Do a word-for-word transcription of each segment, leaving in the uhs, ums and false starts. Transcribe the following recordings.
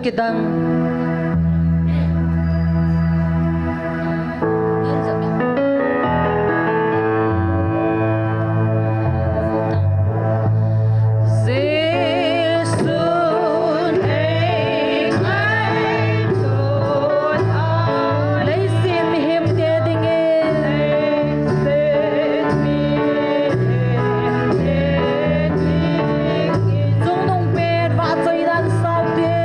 Dang. Leiset mihem te dingin. Chungnung pen vahchoi dan sao te.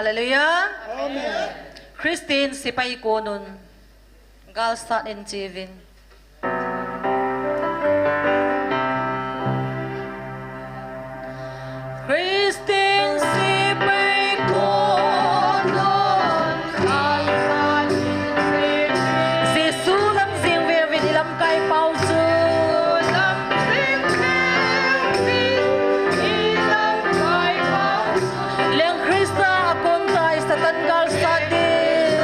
Hallelujah. Christian sepai konun galsat in chevin. Christian sepai konun galsat in chevin. Jesu lam jeng veuvin, ilamkai pau chu. Leng Christa a kon tah a Satan galsat ding.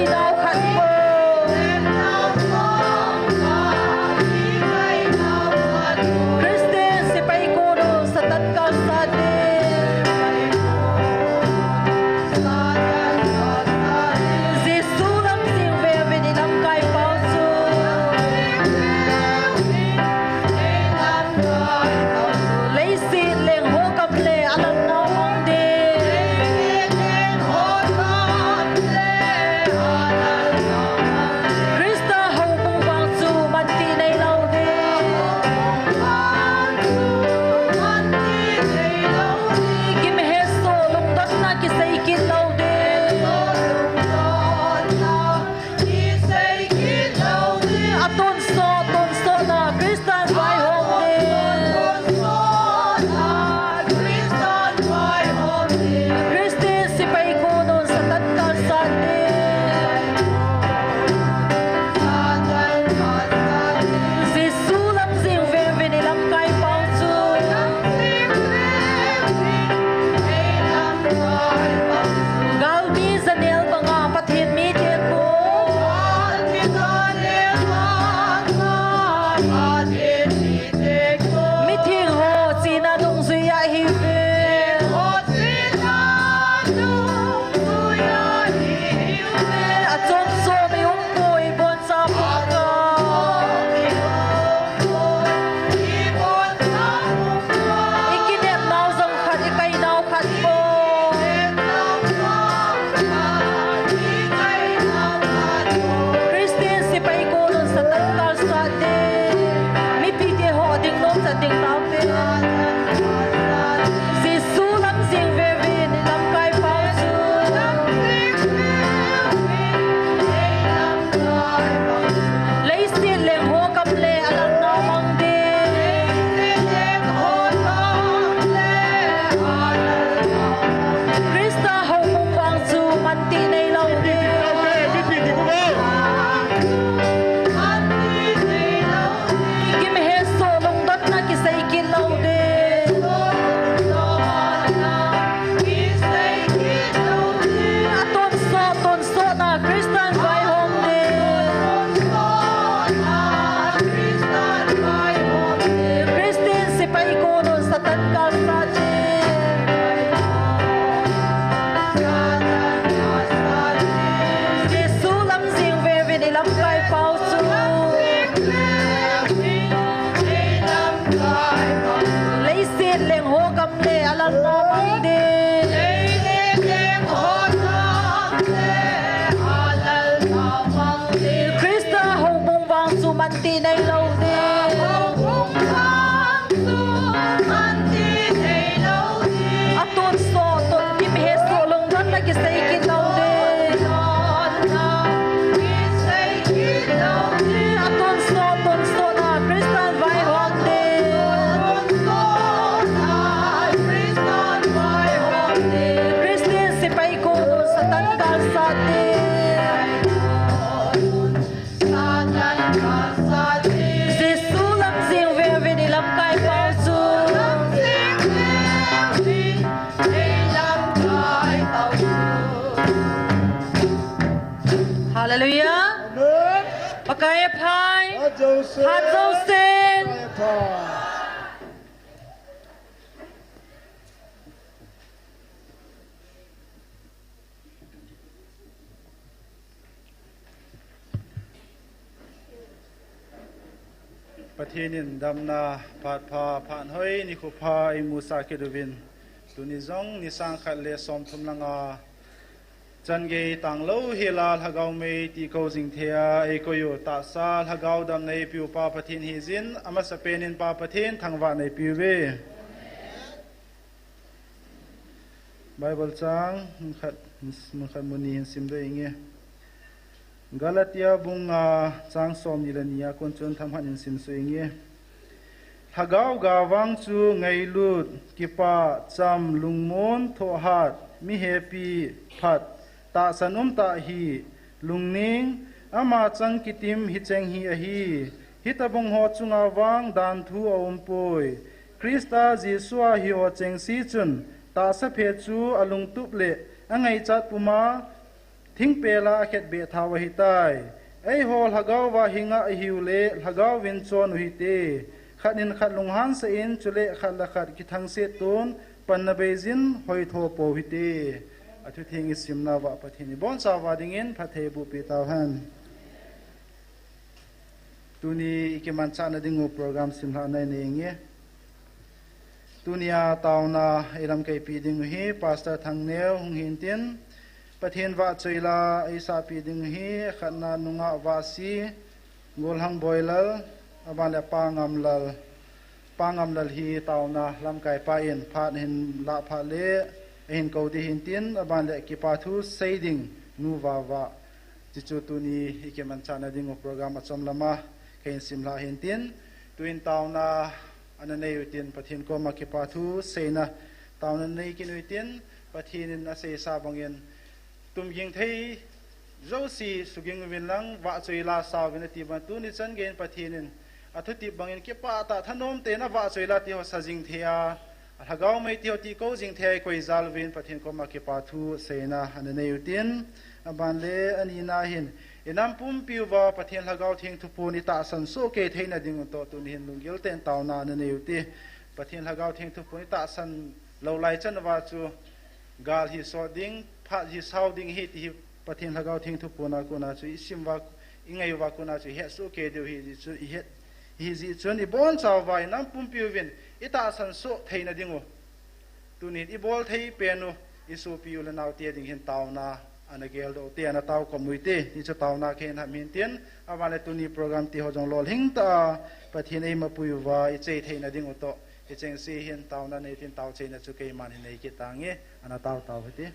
Nau khat bou. Christian sepai konon Satan kalsat ding. Jesu lam jing veuvin i lamkai pau chu. Leiset leng ho gam le a lalnau mang ding. Christa houbung vang chu manti neilou ding. Gimhesoh lungdonna kisei kit lou ding. A tonsot, tonsotna Christian vaihom ding. Christian sepai konon Satan kalsat ding. Jesu lam jing veuvin i lamkai pau chu. Galmi janel banga Pathen mite khu. Mitheng ho china dungjuiya ahiuve. Achom chom i umpoi, boncha pumkhat. I kinepnau jong khat, i kainau khat bou. Christian sepai konon Satan kalsat ding. Mipite ho ding nom chat ding taute. Jesu lam jing veuvin i lamkai pau chu. Leiset leng ho gam le a lalnau mang ding. Christa houbung vang chu manti neilou ding. Gimhesoh lungdonna kisei kit lou ding. A tonsot, tonsotna Christian vaihom ding. Christian sepai konon Satan kalsat ding. Jesu lam jing veuvin i lamkai pau chu. Leiset leng ho gam le a lalnau mang ding. Christa houbung vang chu manti neilou ding. A tonsot, ton gimhesoh lungdonna kisei kit lou ding. A tonsot, tonsotna Christian vaihom ding. Christian sepai konon Satan kalsat ding. Jesu lam jing veuvin i lamkai pau chu. Hallelujah. Amen. Pakai a pha. Phat jousen. Pakai a pha. Pathen in damna phat pha, phat hoi, nikho pha eimusah kit uvin, tuni jong ni sang khat le som thum langa chan gei tanglou hela lhagao mei tihko jing thei a eikoi u tahsa lhagao damna eipeupa Pathen hijin, amasapen in Pa Pathen thangvahna eipeuve. Bible chang mun khat, mun khat mun ni hin simdoh inge. Galatia bung nga chang som ni le ni a kon chun themkhat in simsuh inge. Lhagao ga vang chu ngailut, kipah, cham, lungmon, thohhat, mihepi, phat, tahsan umtah hi, lungning, ama chang kitim hicheng hi ahi. Hitobang ho chunga vang danthu aumpoi. Christa Jesu a hiho chengse chun tahsa phe chu alungtup le angaichat puma Hing pela akhetbeh thau ahitai. Eiho lhagao va hinga ihiu le lhagao vin chon uhite. Khat in khat lunghan sa in chule khat le khat kithangset tun panna beijin hoitho pou hite. Athutheng isimna va Pathen in ibonchauva dingin phatthei bohpi tauhen. Tuni ikimanchahna dingu program simlhahna inei nge. Tunia taona ilamkaipi dingu hi Pastor Thangneo hung hintin, Pathen vahchoila eisahpi dingu hi khatna nungah vahsi, Golhang Boilal, aban le Pangamlal. Pangamlal hi taona lamkaipa in phat hin lahphah le ahin kou ding hintin, aban le kipa thu seiding Nu Vava. Tichu tuni ikimanchahna dingu program achom lama kahin simlhah hintin, tuin taona ana nei utin, Pathen koma kipa thu seina taona nei kit utin, Pathen in aseisa bangin, tumging thei jouse suging uvin lang vahchoila sauvin ati bang, tuni chan geiyin Pathen in athutep bangin kipah tah thanom tah in avahchoila tiho sajing thei a, alhagao mei tiho tikou jing thei a ikoi jal uvin Pathen koma kipa thu seina ana nei utin, aban le anina hin, inam pumpi uva Pathen Lhagao Theng thuphon itahsan sohkei theina dingu toh tuni hin lunggil tah in taona ana nei uti. Pathen Lhagao Theng thuphon itahsan lou lai chan uva chu gal hi sot ding, phat hi sao ding ahi ti hi Pathen Lhagao Theng thuphon a kona chu isim uva, ingai uva kona chu ihet sohkei diu ahi jeh chun, ihet, ahi jeh chun ibonchauva inam pumpi uvin itahsan soh theina dingu, tunin ibol thei pen u isopi u le naote ding hin taona ana geldoh ute, ana taokhom ute, tichu taona kahin ham hintin, aban le tuni program tiho jong lolhing tah a Pathen eimapui uva ichei theina dingu toh, hichengse hin taona nei tin taocheina chu keiman hin nei kit tange, ana tao tao hite.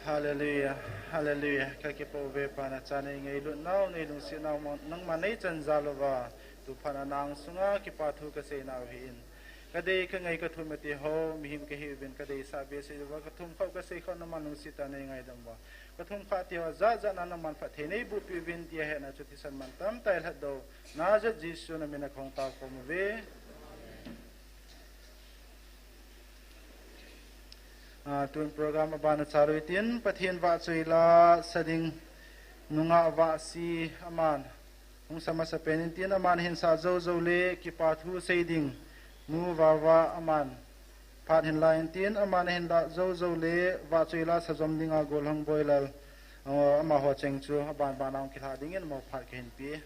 Hallelujah, hallelujah. Ka kipa uve Pa, nachan nei ngailut nau, nei lungset nau, nangma nei chan jal uva, tu phat a nang sunga kipa thu ka sei nau ahin. Ka dei ka ngai ka thum ati ho, mihem ka hi uvin ka deisah behseh uva, ka thum khau ka sei khau nangman lungset a nei ngaidam uva. Ka thum khau ti ho, jat jat na nangman phatthei nei boh peh uvin tia hetna chu thisan man tam tah lhadou. Nazareth Jesu na min a ka hung tao khom uve. Ah, tun program a ban a chalu tin, Pathen vahchoi la sa ding nungah Vahsi aman hung sa masa pen in tin, aman hin sa jou jou le kipa thu sei ding Nu Vava aman phat hin la in tin, aman hin la jou jou le vahchoi la sa jom ding a Golhang Boilal, ah, amaho cheng chu aban ban a hung kilha ding in amaho phat ka hin pe.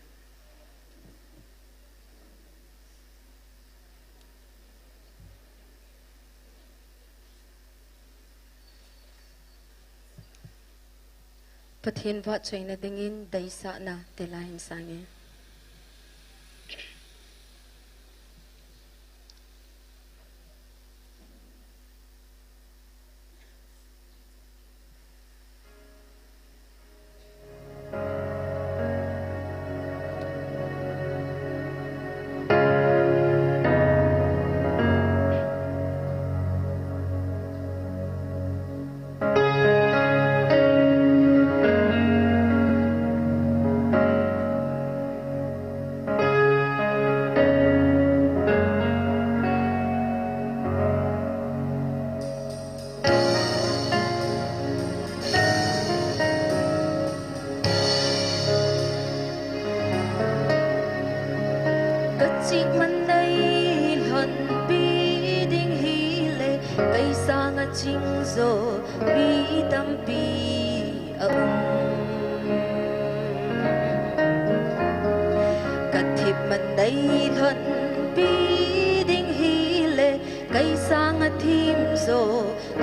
Pathen vahchoina dingin deisahna te la hin sang e. Ka chihman nei lhonpi ding hile, kei sanga ching jo mi tampi a um. Ka thipman nei lhonpi ding hile, kei sanga thim jo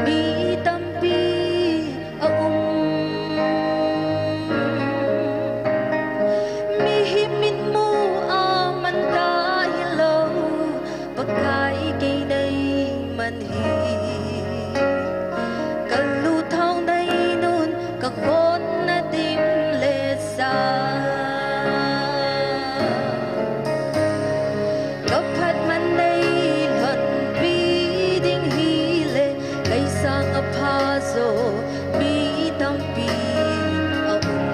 mi tampi a um. Mihem mitmu a man ta hilou, Pakai kei nei man hi. Ka luthao nei nun, ka khonna dim le sa. Ka phatman nei lhonpi ding hile, kei sanga pha jo mi tampi a um.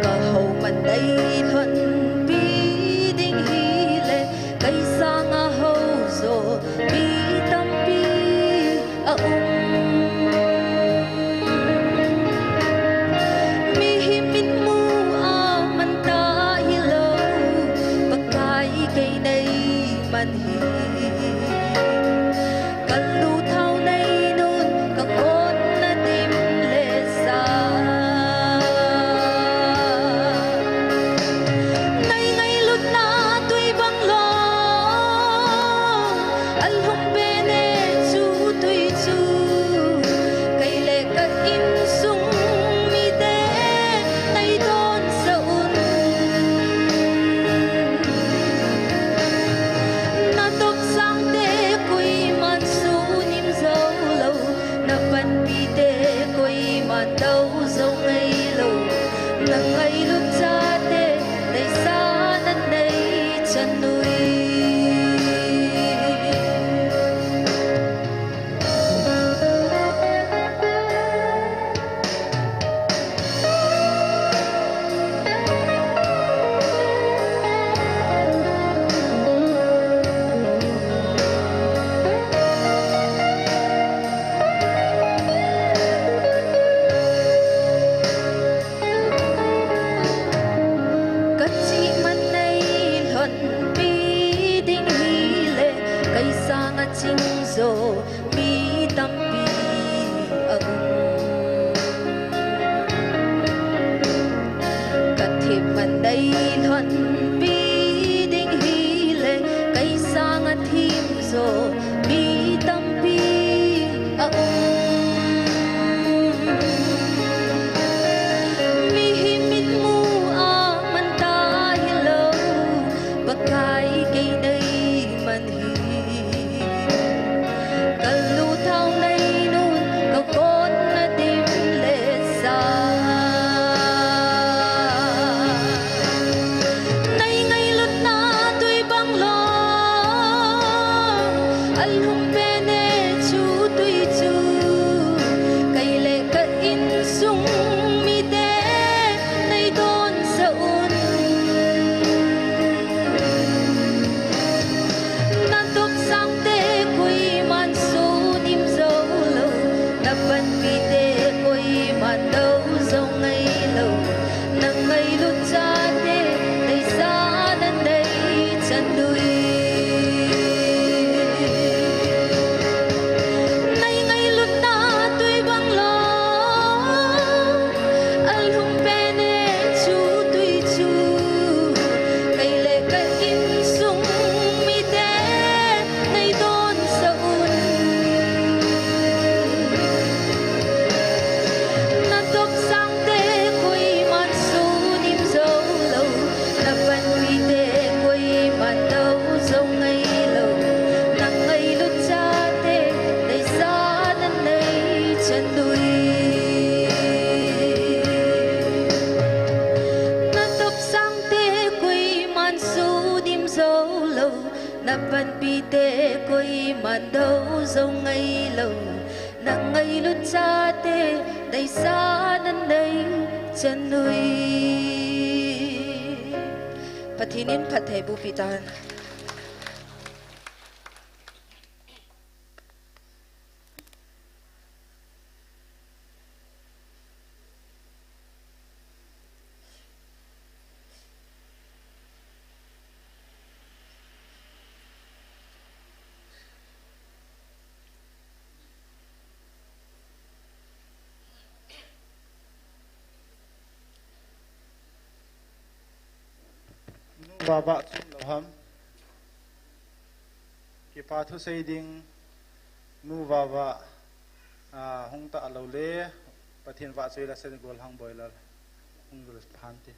Ka houman nei lhonpi ding hile, kei sanga hou jo mi tampi a um. Mihem mitmu a man ta hilou, Pakai kei nei man hi. Ka luthao nei nun, ka khonna dim le sa. Nei ngailutna tui bang lou, a lhum pen e chu tui chu. Kei le ka insung mite nei donsah un. Na topsangte koiman sunim jou lou, na panpite koiman dou jou ngai lou, na ngailut chate deisahna nei chan ui. Ka chihman nei lhonpi ding hile, kei sanga ching jo mi tampi a um. Ka thipman nei lhonpi ding hile, kei sanga thim jo mi tampi a um. Mihem mitmu a man ta hilou, Pakai kei nei man hi. Ka lut Pite koiman dou jou ngailou, na ngailut chate, deisahna nei chan ui. Pathen in phattheiboh pi tan. Nu Vava chom lou ham? Kipa thu sei ding Nu Vava, ah, hung talou le, Pathen vahchoi la sen golhang boiler hung dul phan ti.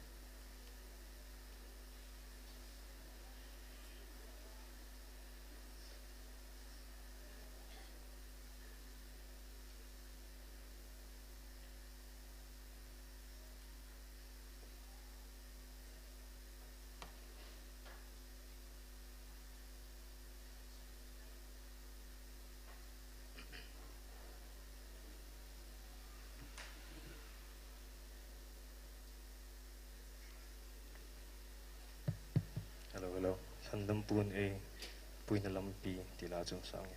Hello, hello. Lhandam pun ei puina lampi ti la chun sang e.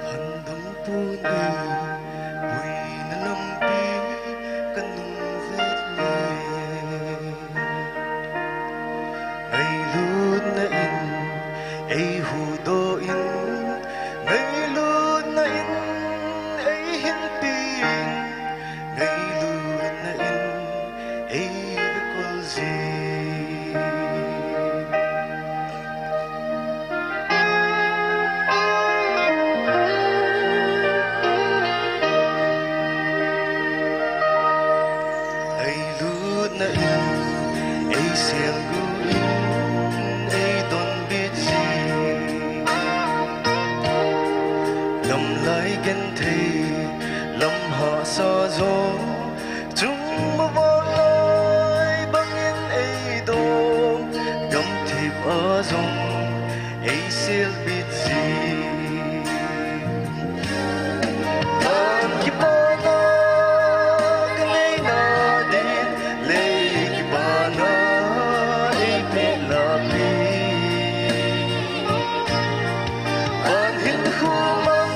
Lhandam pun ei puina lampi ka nung vet le. Ngailutna in ei huhdoh in, ngailutna in ei hinpi in, ngailutna in ei kol jin. Ngailutna in ei selgu in ei donbut jin. Lamlai genthei, lam hahsa jong, chung mavah lai bangin ei dong, gamthip a jong ei selbit jin. Van kipana ka neina din, lei kipana ei pe lapi. Van hinkho mang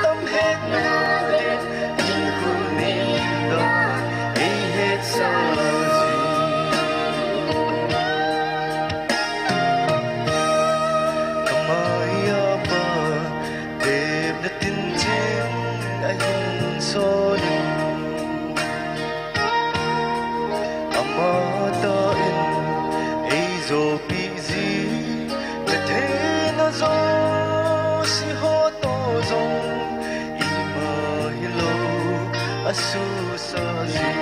tam hetna din, hinkho nei dan ei hetsa jin. Ka maiya pa tepna tin chin ahin sol in, ama tah in ei jopi ji, ka theina jouse ho toh jong ima hilou a susa ji.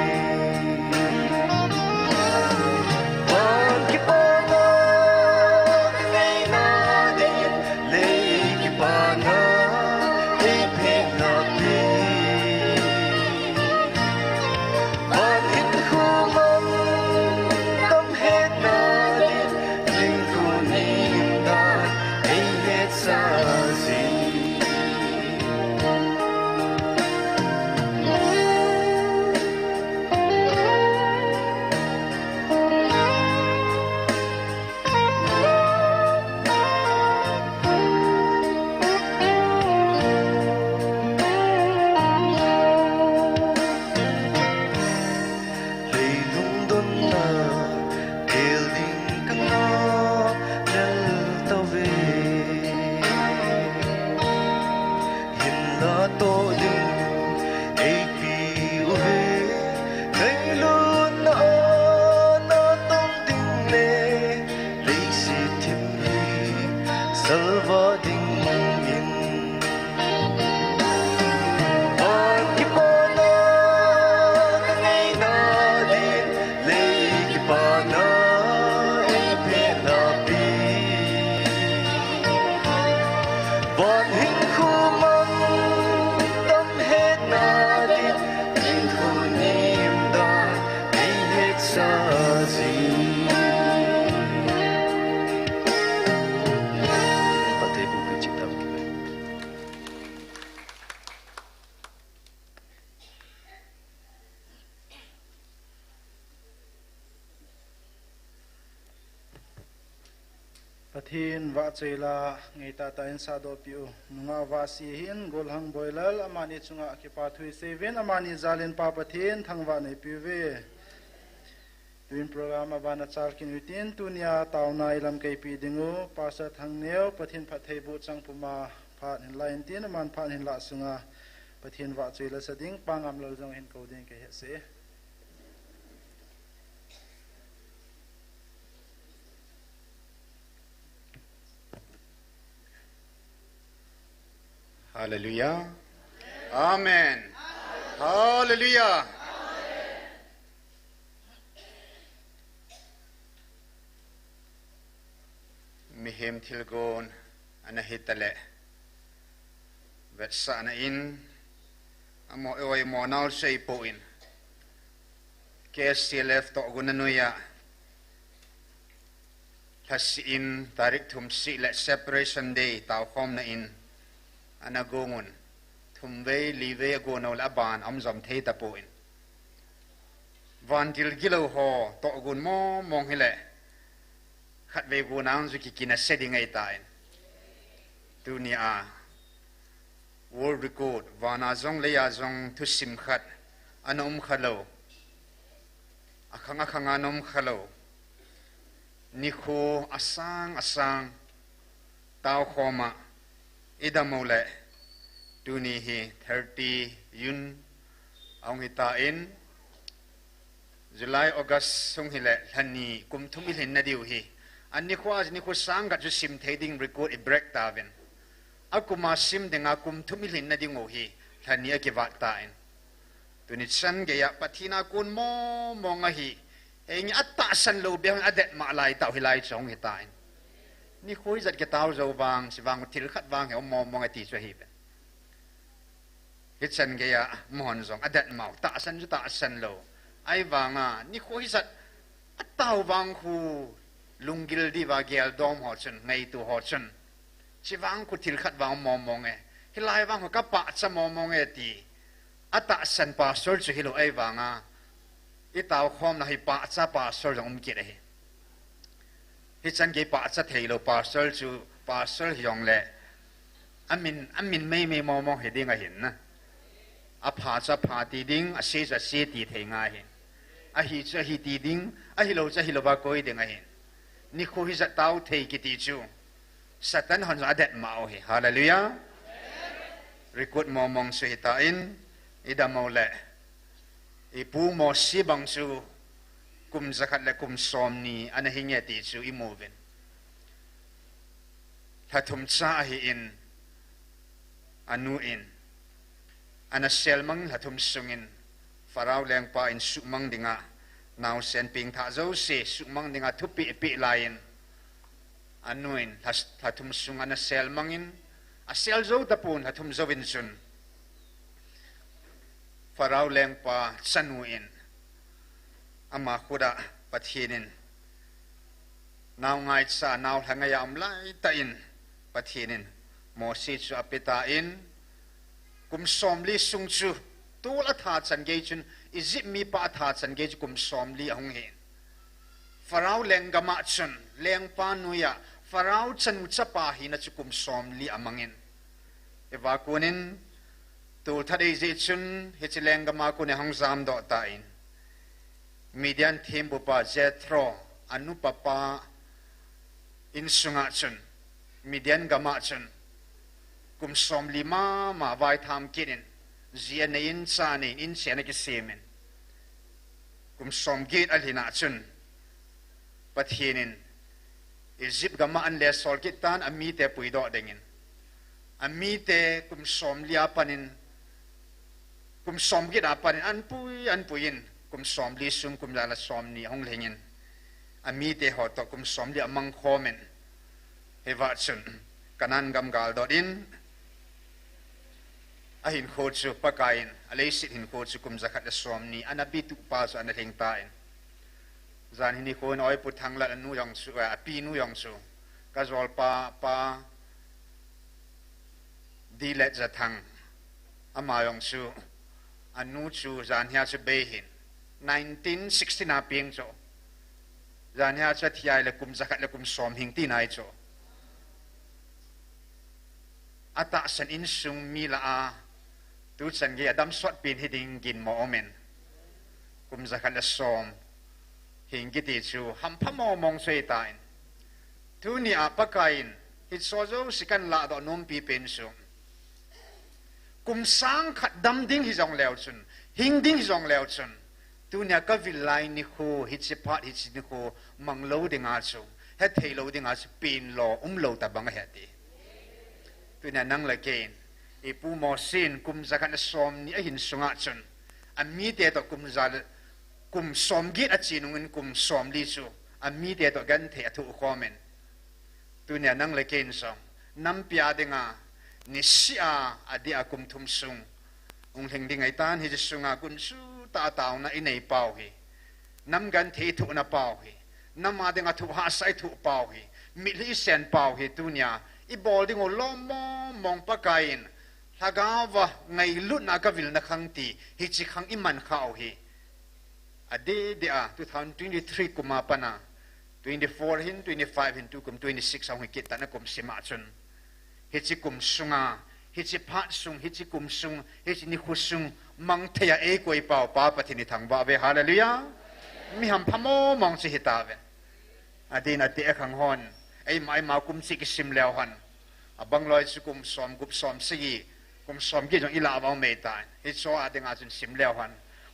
Pathen vahchoila ngeitah tah in sahdohpeh u. Nungah vahsi hin Golhang Boilal amani chunga kipathu iseiuvin amani jal in Pa Pathen thangvah neipeuvin. Tun program aban achalkit utin tunia taona ilamkaipeh dingu Pastor Thangneo Pathen phattheiboh chang puma phat hinla intin aman phat hinla sunga Pathen vahchoila sa ding Pa Ngamlal jong hin kou ding kahi e. Hallelujah. Amen. Hallelujah. Mihem thilgon ana hitaleh, vetsahna in, amo eoi mo nau sei po in, K S T L F tohgon anoiya, lhasi in tarik thum sih le Separation Day taokhomna in ana gongun, thumvei livei agon uleh aban aumjom thei tapon, vantil gilou ho tohgon mong mong hileh khatvei gon ang chu kikina se ding ahitan, tunia World Record, vana jong leiya jong thusim khat ana umkhalou, akhang akhanga ana umkhalou, nikho asang asang taokhoma idam uleh, tuni hi thirty June ahung hitan, July, August sung hileh lhani kum thum ilhinna diu hi, anikhoa nikho sang khat chu sim thei ding record i break tauvin, akuma sim dinga kum thum ilhinna dingu hi lhani akivat tan, tuni chan geiya Pathen a kon mong mong ahi, henge atahsan lou beh hung adetmah laitah u hilai chu hung hitan, nikho ijat kitao jou vang, chuvang thil khat vang hi um mong mong e ti chu ahiuvin. Hichan geiya amahon jong adetmau, tahsan chu tahsan lou. Ahivanga nikho hijat atao vang khu lunggil diuva geldom ho chun, ngaito ho chun, chuvang khu thil khat vang um mong mong e, hilai vang khu kapahcha mong mong e ti atahsan pastor chu hilou ahivanga, itaokhomna hi pahcha pastor jong um kit ahi. Hichan gei pahcha theilou pastor chu pastor hijongleh, amin, amin meimei mong mong hiding ahin na, apha chu apha ti ding, ase chu ase ti thei ngai ahin, ahi chu ahi ti ding, ahilou chu ahilouva koi ding ahin, nikho hijat tao thei kiti chu Satan hon jong adetmau hi. Hallelujah. Record mong mong chu hitan, idam uleh, ipu Mosi bang chu kum jakhat le kum somni ana hinge ti chu imuvin, lha thum cha ahin, anu in ana selmang lha thum sungin Pharaoh lengpa in suhmang dinga, naosen pengthah jouse suhmang dinga thupeh apeh laiyin, anu in lha, lha thum sung ana selmangin, asel jou tapon lha thum jouvin chun Pharaoh lengpa chanu in ama khut a Pathen in nao ngaicha, nao lha ngaiya um laitah in Pathen in Mosi chu apetan, kum somli sung chu, tol atha chan gei chun, Egypt mipa atha chan gei chu kum somli ahung hin, Pharaoh lenggam a chun lengpa noiya Pharaoh chanu chapa hina chu kum somli amangin, iva konin tolthat eijeh chun hiche lenggam a konin ahung jamdoh tan, Midian thembupa Jethro, anupapa insunga chun, Midian gam a chun kum somli mama vaitham kit in, ji anei in, cha anei in, inchen akisemin, kum somget alhin a chun Pathen in Egypt gam a anle sol kit tan, amite puidoh dingin, amite kum somli a panin, kum somget a panin anpui anpui in, kum somli sung kum ja le somni ahung lhingin, amite ho toh kum somli amangkhomin, hiva chun Canaan gam galdot in, ahinkho chu Pakaiyin aleiset hinkho chu kum jakhat le somni ana bituhpa chu ana lhingtan, janhi nikho in Oipu Thanglal anu jong chu, eh, apinu jong chu, kajolpa pa Dilet Jathang, ama jong chu, anu chu janhia chu bei hin, nineteen sixty na peng chu, janhia chu athi ahile kum jakhat le kum som hing tina ahi chu, atahsan insung mi lah a, tuchan gei a damsot pen hiding ginmo umin. Kum jakhat le som hing kiti chu hampha momong chu ahitan. Tunia Pakaiyin hicheho jouse kahin lahdoh nompi pen chu, kum sang khat dam ding hijong leu chun, hing ding hijong leu chun, tunia kavil lai nikho, hiche phat, hiche nikho, mang lou dinga chu, hethei lou dinga chu, pen lou, um lou tabang ahi ati. Tunia nang le keiyin, ipu Mosen kum jakhat le som ni ahin sunga chun, amite toh kum ja le, kum som get ache nungin kum som li chu, amite toh genthei athoh khomin. Tunia nang le keiyin jong, nampi a dinga, niseh a, adeh a kum thum sung hung lhing ding ahitan, hiche sunga gunchu tah a taona inei pau hi, nam genthei ithohna pau hi, nam a dinga thu hahsa ithoh pau hi, mitlhi isen pau hi, tunia ibol ding u lom momong Pakaiyin, lhagao va ngailutna kavilna khang ti, hiche khang iman khah u hi. Adeh deh a, two thousand twenty-three kum a pat a, twenty-four hin, twenty-five hin, tukum twenty-six ahung hi kit tan a kum sim a chun, hiche kum sunga, hiche phat sung, hiche kum sung, hiche nikho sung, mang thei a eikoi pau Pa Pathen ithangvah uve, hallelujah. Mi hampha momong chu hitauve. Adeh in ati a khang hon, eima, eima kum cheh kisim leu hen, abang loi chu kum som gup, som sagi, kum som get jong ilah uva um ahitan. Hicheho a dinga chun sim leu hen,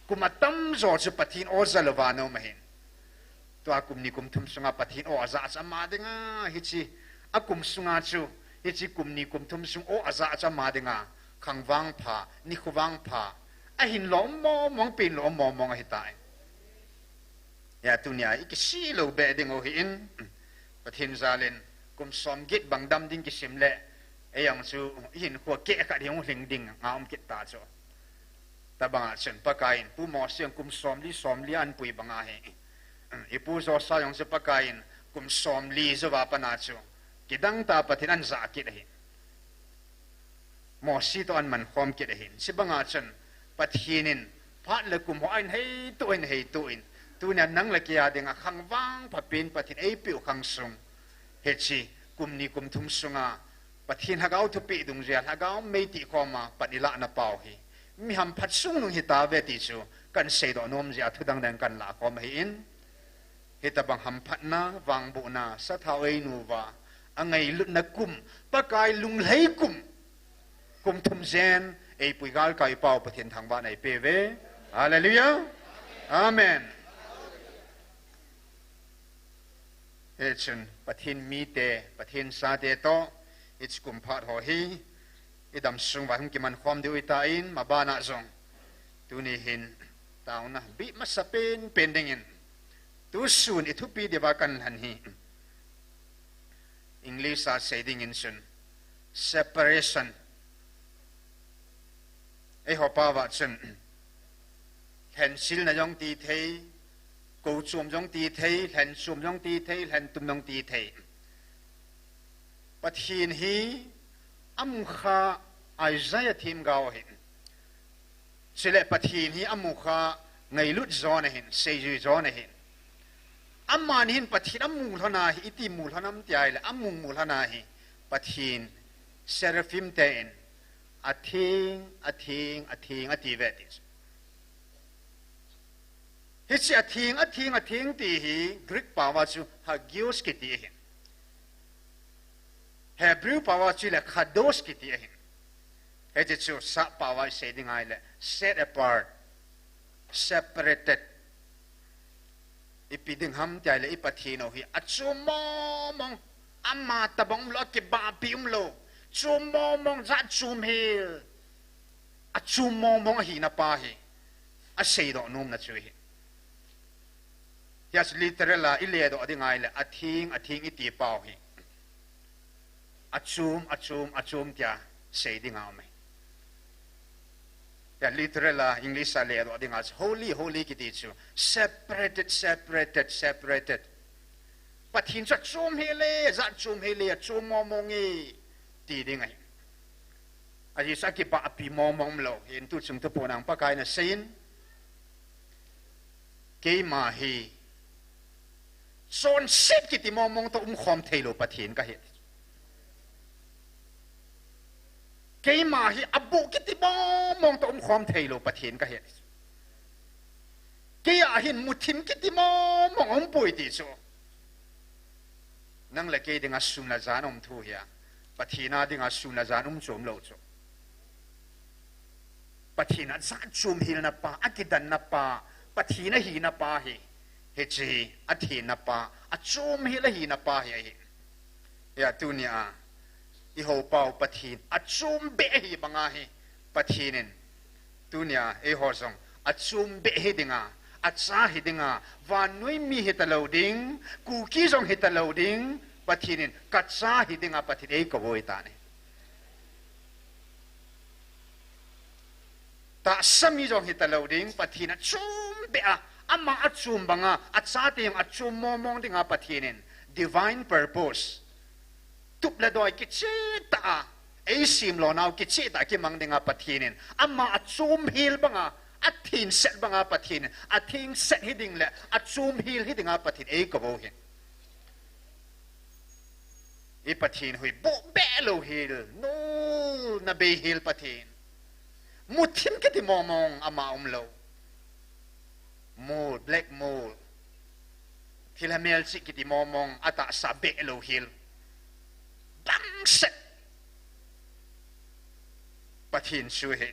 kum atamjo chu Pathen o ja louva ana um ahin. Tua kum ni kum thum sunga Pathen o aja chu ama dinga, hiche akum sunga chu, hiche kum ni kum thum sung o aja chu ama dinga, khang vangpha, nikho vangpha, ahin lom momong, pen lom momong ahitai. Hia tunia ikisih lou beh ding u ahin, Pathen jalin, kum som get bang dam ding kisim le, eijong chu ihinkhoa keh khat hi hung lhing dinga um kit ta chu. Tabanga chun Pakaiyin, Pu Mosi jong kum som li, som li a anpui banga hi, ipu Joshua jong chu Pakaiyin kum som li jouva pat a chu, kidang tah a Pathen ahin ja kit ahi. Mosi toh ahin man khom kit ahin. Chubanga chun Pathen in phat le kum ho ahin heitoh, ahin heitoh in, tunia nang le kei a dinga khang vangpha pen Pathen eipeh u khang sung, hiche kum ni kum thum sunga Pathen Lhagao thupeh dungjuia Lhagao mei tihkhoma pan ilahna pau hi, mi hamphat sungnung hitauve ti chu kahin seidoh nom jeh a thu dangdang kahin lah khom ahin. Hitobang hamphatna, vangbohna, sathau einu uva, angailutna kum, Pakai lunglhai kum, kum thum jen eipui galkai pau Pathen thangvahna eipeuve. Hallelujah. Amen. Hichun Pathen mite, Pathen chate toh, hiche kum phat ho hi idam sung uva hung kiman khom diu ahitan, mabana jong tuni hin taona bih masa penpen dingin, tusun ithupi diuva kahin lhan hi, English a sei dingin chun separation. Eiho pao a chun lhensilna jong ti thei, kouchom jong ti thei, lhenchom jong ti thei, lhentum jong ti thei. Pathen hi amukha Isaiah themgao ahin. Chule Pathen hi amukha ngailut jong ahin, seijui jong ahin. Amani hin Pathen amu lhon ahi, iti mu lhon ham ti ahile, amu mu lhon ahi, Pathen seraphim ten atheng, atheng, atheng atiuve ti. Hiche atheng, atheng, atheng ti hi Greek pao a chu hagios kiti ahin. Hebrew pao a chu le kadosh kiti ahin. Hiche chu sap pao a isei ding ahile set apart, separated. Ipi ding ham ti ahile i Pathen u hi achom mong mong, ama tabang umlou, akibahpi umlou, chom mong mong, jat chom hel, achom mong mong ahina pa hi aseidoh nomna chu ahi. Hia chu literal a iledoh ding ahile atheng, atheng iti pau hi achom, achom, achom tia sei ding aume. Hia literal a English a ledoh ding a chu holy, holy kiti chu separated, separated, separated. Pathen chu achom hel e, jat chom hel e, achom mong mong e ti ding ahi. Ajeh chu akibahpi mong mong umlou. Hin tuchung thuphon a Pakai in aseiyin, keima hi chonset kiti mong mong toh umkhom theilou Pathen kahi. Keima hi aboh kiti mong mong toh umkhom theilou Pathen kahi ti chu. Kei a hin muthim kiti mong mong umpoi ti chu. Nang le kei dinga sun le jan um thu hi a, Pathen a dinga sun le jan um chom lou chu. Pathen a jat chom hilna pa, akidanna pa, Pathen ahina pa hi, hiche hi athenna pa, achom hel ahina pa hi ahi. Hia tunia i hopau Pathen achom beh ahi banga hi, Pathen in tunia eiho jong achom beh hi dinga, acha hi dinga, vannoi mi hitalou ding, Kuki jong hitalou ding, Pathen in kacha hi dinga Pathen eikou ahitan ahi. Tahsa mi jong hitalou ding, Pathen achom beh a, ama achom banga, achate jong achom mong mong dinga Pathen in divine purpose, tup le doi kicheh tah a eisemlou nau kicheh tah a kimang dinga Pathen in ama achom hel banga, athengset banga Pathen in athengset hi ding le achom hel hi dinga Pathen eikou u ahi. I Pathen hi boh beh lou hel, nolna bei hel Pathen. Muthim kiti mong mong ama umlou. Mold, black mold. Thilha melchih kiti mong mong, atahsa beh lou hel. Bangset. Pathen chu ahi.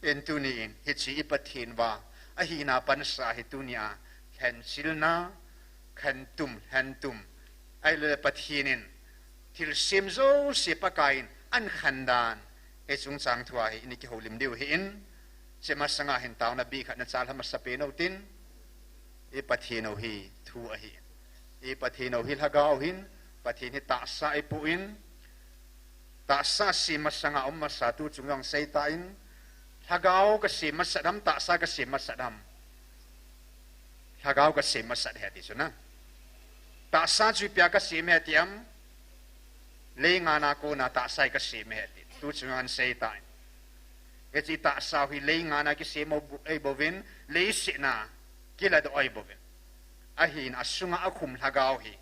Hin tuni in, hiche i Pathen va ahina pansa hi tunia lhenchilna, khentum, lhentum. Ahilou le Pathen in thilsem jouse Pakai in ahin khen dan, hiche chungchang thua hi i kihoulim diu ahin, hiche masanga hin taona bih khat nachal lha masapen utin, i Pathen u hi thu ahi. I Pathen u hi lhagao ahin, Pathen hi tahsa eipoh in, tahsa sem masanga um masa tu chung jong seita in, lhagao kasem masat ham, tahsa kasem masat ham? Lhagao kasem masat ahi ti chu na. Tahsa chu ipi a kasem ahi ti ham? Leingan a kona tahsa hi kasem ahi ti. Tu chung jong seita in. Hiche tahsa hi leingan a kisem u bu-, ahi bouvin, leiset a kiladoh ahi bouvin. Ahin asunga akhum lhagao hi,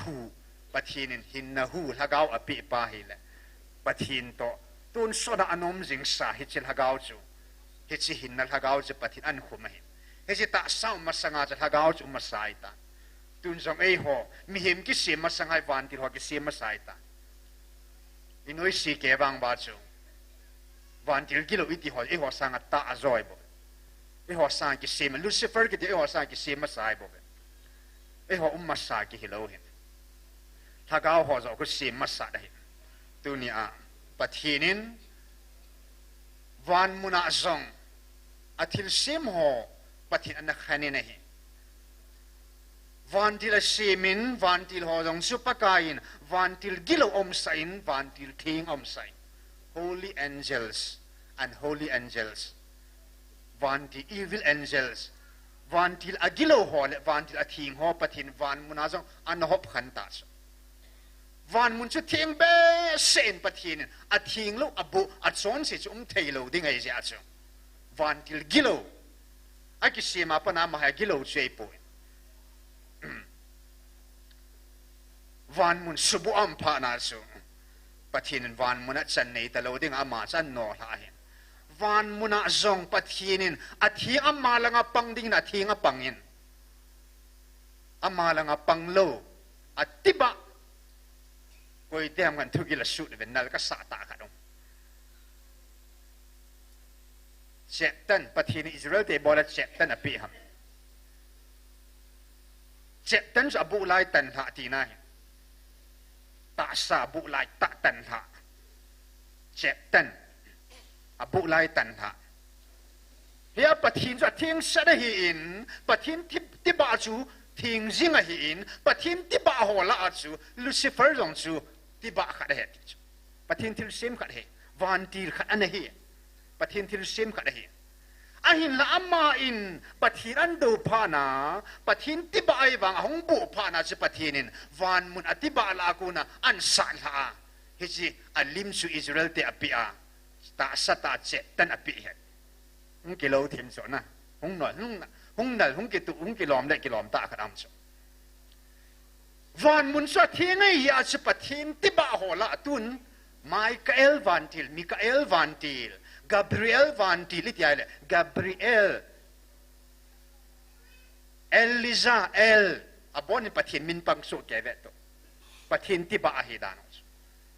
hu, Pathen in hinna hu lhagao apeh pa ahile, Pathen toh tonsot a ana um jingsa hiche lhagao chu, hiche hinna lhagao chu Pathen in ahin khum ahi. Hiche tahsa um masanga chu lhagao chu um masa ahitan. Tun jong eiho mihem kisem masanga hi vantil ho kisem masa ahitan. I noise kei vang uva chu vantil gilou iti ho, eiho sanga tah ajo ahi bou. Eiho sanga kisem, Lucifer kiti eiho sanga kisem masa ahi bou. Eiho um masa kihilou ahin. Lhagao ho joh khu sem masa ahi. Tunia Pathen in van muna jong athilsem ho Pathen ana khen in ahi. Vantil asem in, vantil ho jong chu Pakai in, vantil gilou aumsa in, vantil theng aumsa in. Holy angels and holy angels. Vantil evil angels. Vantil agilou ho le vantil atheng ho Pathen in van muna jong ana hop khen ta chu. Van mun chu theng behseh in Pathen in atheng lou, aboh, achonse chu um thei lou ding ahi jeh a chu. Vantil gilou. Akisem a pat a ama hi agilou chu ahipoi. Van mun subuh a um phat na chu Pathen in van mun a chan nei talou ding a ama chu ana nohlha ahi. Van muna jong Pathen in atheng ama langa pang ding in atheng apang in. Ama langa pang lou, atibah. Koite ham kan thugil asut ven nal kasah tah khat um. Cheptan, Pathen in Israel te bol a cheptan apeh ham? Cheptan chu abuh lai tanlhah tina ahi. Tahsa abuh lai tah tanlhah. Cheptan. Abuh lai tanlhah. Hia Pathen chu athengset ahin, Pathen ti-, tibah chu theng jing ahin, Pathen tibah ho lah a chu Lucifer jong chu tibah khat ahi ti chu. Pathen thilsem khat ahi, vantil khat ana hi. Pathen thilsem khat ahi. Ahinla ama in Pathen ana dou phat na, Pathen tibah ahi vang ahung boh phat na chu Pathen in van mun atibah lah a kona ana satlhah a. Hiche alim chu Israel te apeh a. Tahsa tah cheptan apeh ahi. Hung kilou thim chu na. Hung nal, hung na, hung nal, hung kitu, hung kilom le kilom tah khat aum chu. Van mun chu atheng ahi a chu Pathen tibah ho lah a tun. Michael vantil, Michael vantil, Gabriel vantil, iti ahile, Gabriel, Elijah, El, abonin Pathen min pang soh kei ve to. Pathen tibah ahi dan u chu.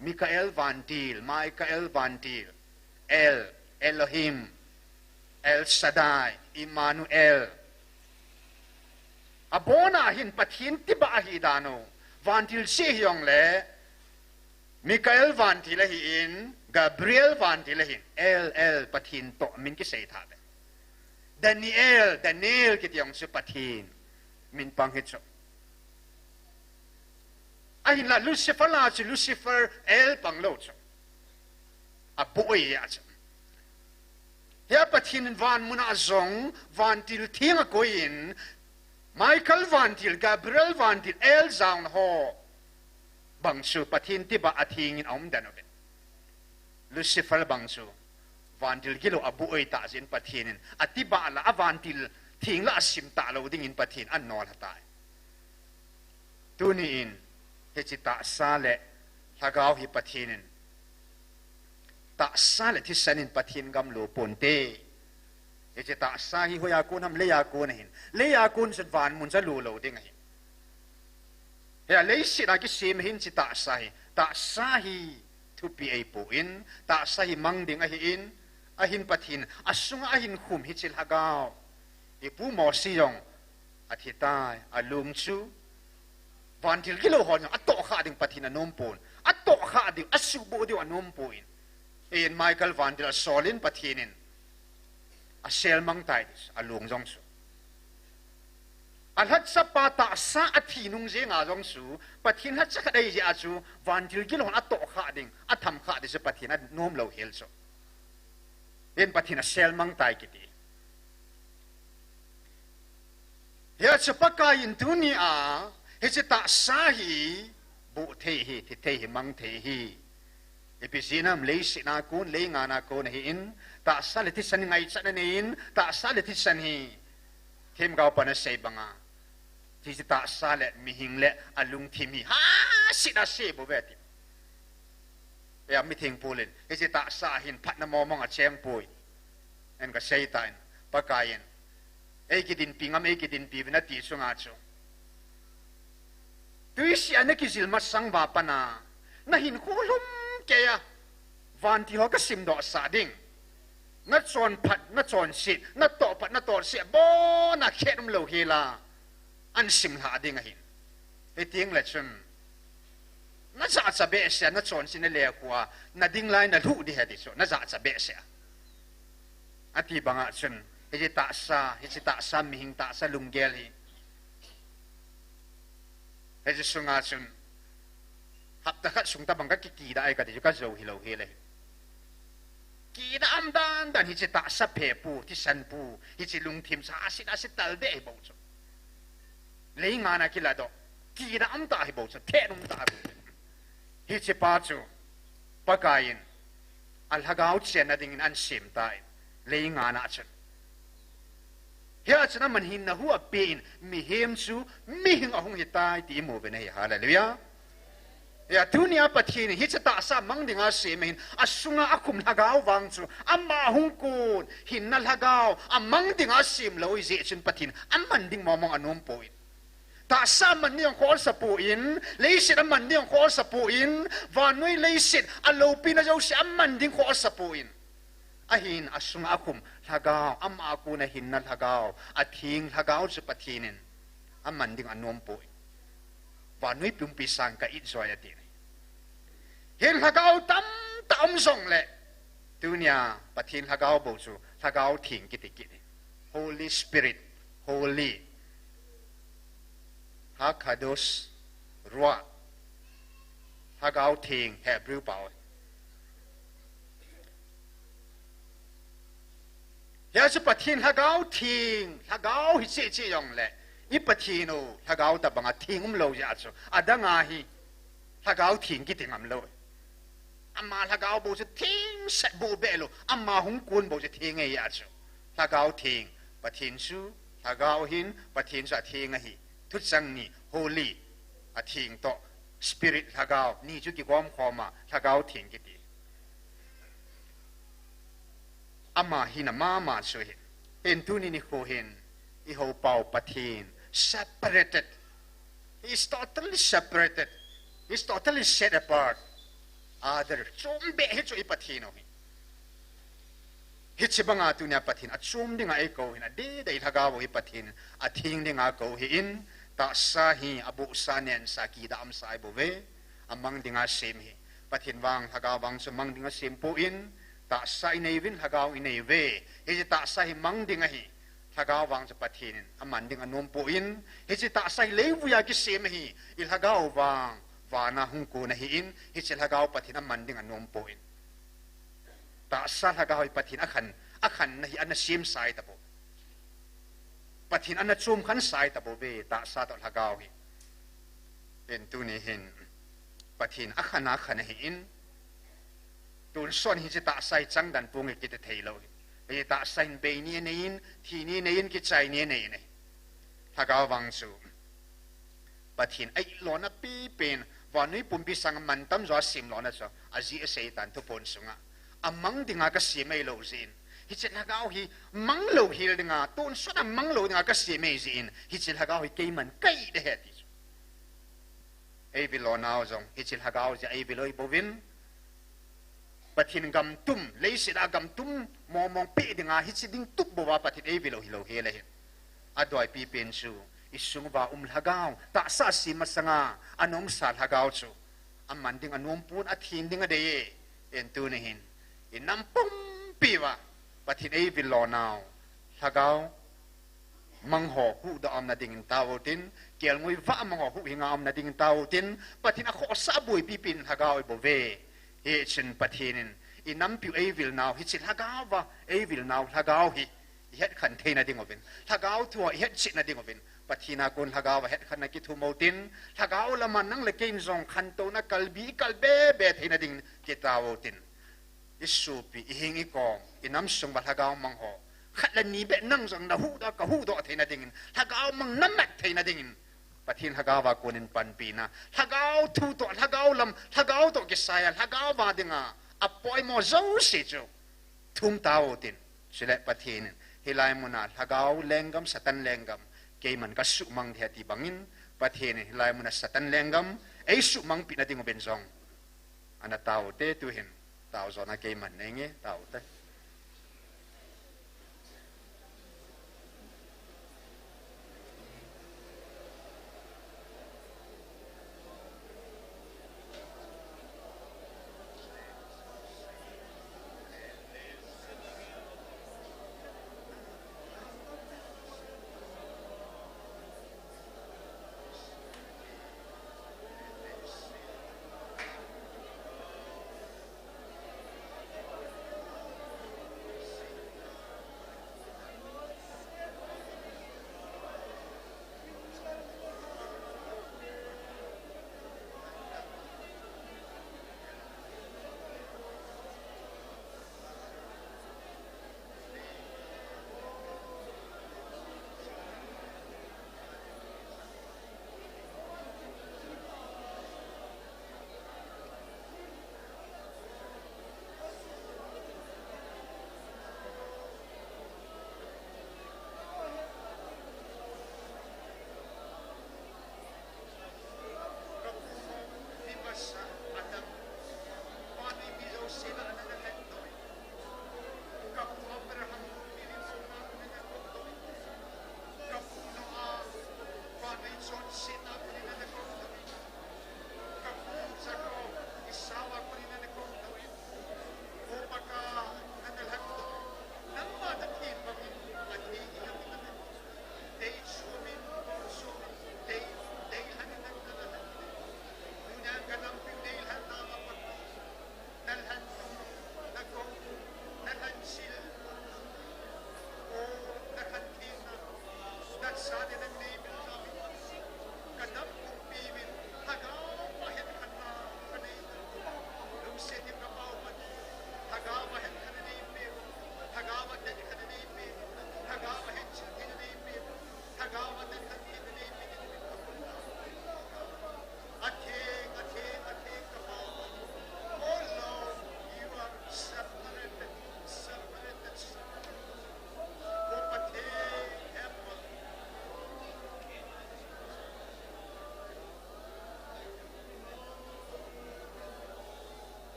Michael vantil, Michael vantil, El, Elohim, El Shaddai, Emmanuel. Abona hin Pathen tibah ahi dan u. Vantil cheh hijongle, Michael vantil ahin, Gabriel vantil ahin, El, El, Pathen toh min kisei tha ve. Daniel, Daniel kiti jong chu Pathen min pang hi chu. Ahinla Lucifer la chu Lucifer, El pang lou chu. Aboi a chu. Hia Pathen in vanmun a jong vantil theng akoi in, Michael vantil, Gabriel vantil, El jaona ho bang chu Pathen tibah a theng in aum den uve. Lucifer bang chu vantil gilou aboi tah jeh in Pathen in atibah la, avantil theng la asim talou dingin Pathen in anol ha tai. Tuni in, hiche tahsa le lhagao hi Pathen in, tahsa le thisan in Pathen gam lo ponte. Hiche tahsa hi hoiya kon ham, leiya kon ahin. Leiya kon chun vanmun chu alo lo ding ahi. Hia leiset a kisem ahin hiche tahsa hi. Tahsa hi thupi ahipoi, tahsa hi mang ding ahin, ahin Pathen asunga ahin khum hiche lhagao. Ipu Mosi jong athi tai, alung chu. Vantil gilou hon jong atohkhah ding Pathen anom pon. Atohkhah diu, asuhboh diu anom pon. Eiin Michael vantil asol in Pathen in asel mang tai, alung jong chu. Alhachapa tahsa athi nung jenga jong chu, Pathen lhacha khat ahi jeh a chu, vantil gilou hon atohkhah ding, atham khah ding chu Pathen anom lou hel chu. Eiin Pathen asel mang tai kiti. Hia chu Pakai in tuni a, hiche tahsa hi, boh thei hi, thi thei hi, mang thei hi. Ipi jeh ham, leiset a kon, leingan a kon ahin, tahsa le thisan hi ngaichatna nei in, tahsa le thisan hi, themgao pan asei banga, hiche tahsa le mihing le alungthim hi, hasit a se bou ve ti. Hia mithengpu lin, hiche tahsa hin phatna mong mong acheng poi. Eiin kasei tan, Pakai in, ei kidinpi ngam, ei kidinpi uvin ati sunga chu. Tuisih a nakijil masang uva pat a, nahinkho lhum keiya, vantil ho kasimdoh sah ding. Nachonphat, nachonset, natohphat, natohset, abona khet umlou hela, ahin simlhah ding ahin. Hiti le chun, najahcha behseh a, nachonset nalekhu a, nading lai nalhuh ding ahi ti chu, najahcha behseh a. Ati banga chun, hiche tahsa, hiche tahsa mihing tahsa lunggel hi. Hiche sunga chun, hapta khat sung tabang kakikidah e kati chu kajou hilou hel ahi. Kidah um dan dan hiche tahsa phepu, thisan pu, hiche lungthim chu asit asit tal deh ahi bou chu. Leingan a kiladoh, kidah um tah ahi bou chu, thet um tah ahi bou chu. Hiche pa chu, Pakai in, alhagao chenna dingin ahin sem tan, leingan a chun. Hia chun aman hinna hu apen, mihem chu mihing ahung hitai ti imu uvin ahi, hallelujah. Hia tunia Pathen in hiche tahsa mang dinga asem ahin, asunga akhum lhagao vang chu, ama hung kon, hinna lhagao, amang dinga asem lou ahijeh chun Pathen, aman ding mong mong anom poi. Tahsa aman ding jong kholsa poi, leiset aman ding jong kholsa poi, vannoi leiset, aloupina jouse aman ding kholsa poi. Ahin asunga akhum lhagao, ama a kona hinna lhagao, atheng lhagao chu Pathen in aman ding anom poi. Vannoi pumpi sang ka it joi ati. Hin lhagao tamtah um jongle, tunia Pathen lhagao bou chu, lhagao theng kiti kiti. Holy Spirit, Holy. Hakadosh, Ruach. Lhagao theng, Hebrew pao. Hia chu Pathen lhagao theng, lhagao hi cheh cheh jongle, i Pathen u, lhagao tabanga theng umlou jeh a chu, adanga hi, lhagao theng kiti ngam lou. Ama lhagao bou chu theng seh bou beh lou, ama hung kon bou chu theng ahi a chu. Lhagao theng, Pathen chu, lhagao ahin, Pathen chu atheng ahi. Thuchang ni, holy, atheng toh, Spirit, Lhagao, ni chu kigom khom a, Lhagao Theng kiti. Ama hina mama chu ahi. Tin tuni nikho hin, i houpa u Pathen, separated. He is totally separated. He is totally set apart. Other, chom beh hi chu i Pathen u ahi. Hiche banga tunia Pathen achom dinga eikou hin, adeh deh Lhagao u hi Pathen atheng dinga kou ahin, tahsa hi abohsa, nensa, kidamsa ahi bouve, amang dinga sem ahi. Pathen vang, Lhagao vang chu mang dinga sem poi, tahsa inei uvin, Lhagao inei uve. Hiche tahsa hi mang ding ahi. Lhagao vang chu Pathen in aman ding anom poi, hiche tahsa hi leivuiya kisem ahi. I Lhagao vang vana hung kon ahin, hiche Lhagao Pathen aman ding anom poi. Tahsa Lhagao hi Pathen akhan, akhanna hi ana semsa ahi tapoi. Pathen ana chomkhansa ahi tapouve, tahsa toh Lhagao hi. Tin tuni hin, Pathen akhan, akhan ahin, tonsot hiche tahsa hi changdan ponge kiti theilou ahi. Hiche tahsa hin bei ni anei in, thi ni anei in, kichai ni anei in ahi. Lhagao vang chu Pathen a-it lona pipen, vannoi pumpi sanga mantam jo a sem lona chu, ajeh aseitan thuphon sunga. Amang dinga kasem ahilou jeh in, hiche Lhagao hi manglou hel dinga, tonsot a manglou dinga kasem ahi jeh in, hiche Lhagao hi keiman ka-it ahi ti chu. Eivil lonau jong, hiche Lhagao jeh a eivil u ahi bouvin, Pathen gam tum, leiset a gam tum mong mong peh dinga hiche ding tup bouva Pathen eivil u hilou hel ahin. Adoi pipen chu, isung uva um Lhagao, tahsa asem masanga ana umsa Lhagao chu, aman ding anom pon, athen ding adei e. Tin tuni hin, inam pumpi uva Pathen eivil lonau Lhagao mang ho huhdoh a umna dingin taovin, kelngoi vah mang ho huhhinga umna dingin taovin, Pathen akhohsah boipi pen Lhagao ahi bouve. Hichun Pathen in inampiu eivilnau, hiche Lhagao va eivilnau Lhagao hi ihetkhen theina ding uvin, Lhagao thu a ihetchetna ding uvin, Pathen a kon Lhagao va hetkhenna kithum uvin, Lhagao lama nang le keiin jong khantouna kalbi ikal bebe theina dingin kitao uvin. Isopi, ihing ikom, inam sung uva Lhagao mang ho khat le ni beh nang jong nahuhdoh, kahuhdoh theina dingin, Lhagao mang namat theina dingin, Pathen Lhagao va konin panpina, Lhagao thu toh, Lhagao lam, Lhagao toh kisaiya, Lhagao va dinga apoimo jouse chu thum taovin. Chule Pathen in hilai muna Lhagao lenggam, Satan lenggam keiman kasuhmang ding ahi ti bangin, Pathen in hilai muna Satan lenggam eisuhmangpina ding uvin jong ana tao uvin, tuhin tao jona keiman neinge, tao uvin.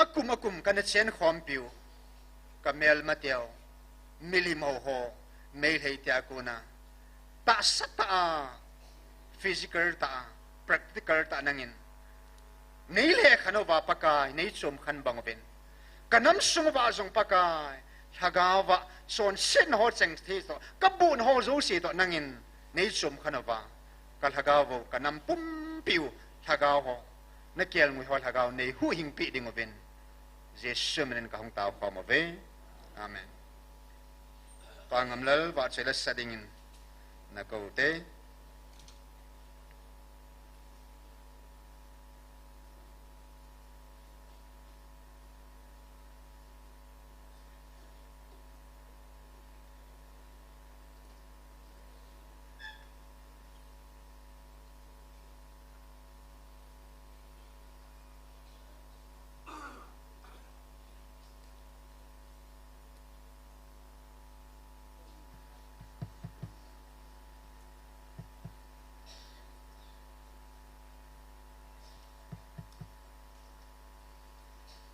Akum akum kana chen khompiu, ka melmateu, milim ho ho, Meitei tia kona, tahsa tah a, physical tah a, practical tah a nangin nei lhekhen uva Pakai, nei chom khen bang uvin. Ka nam sung uva jong Pakai, lhagao va, chonsetna ho cheng thei toh, ka bohna ho jouse toh nangin nei chom khen uva, ka lhagao vo, ka nam pumpiu lhagao ho, na kelngoi ho lhagao nei huhhingpi ding uvin. Jesu minin ka hung tao khom uve. Amen. Pa Ngamlal, vahchoi la sa dingin na kou te.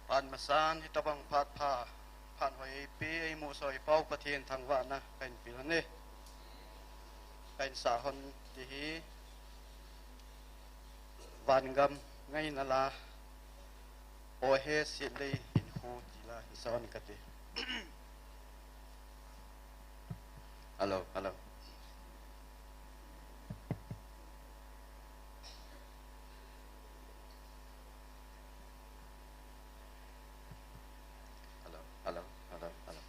Phat masan, hitobang phat pha, phat hoi eipeh, eimusah eipao Pathen thangvahna kahin pe lhon e. Kahin sah lhon ding ahi, Vangam Ngaina La, Ohe Sitlei Hinkho ti la hin sah lhon kate. Hello, hello. Hello, hello, hello, hello.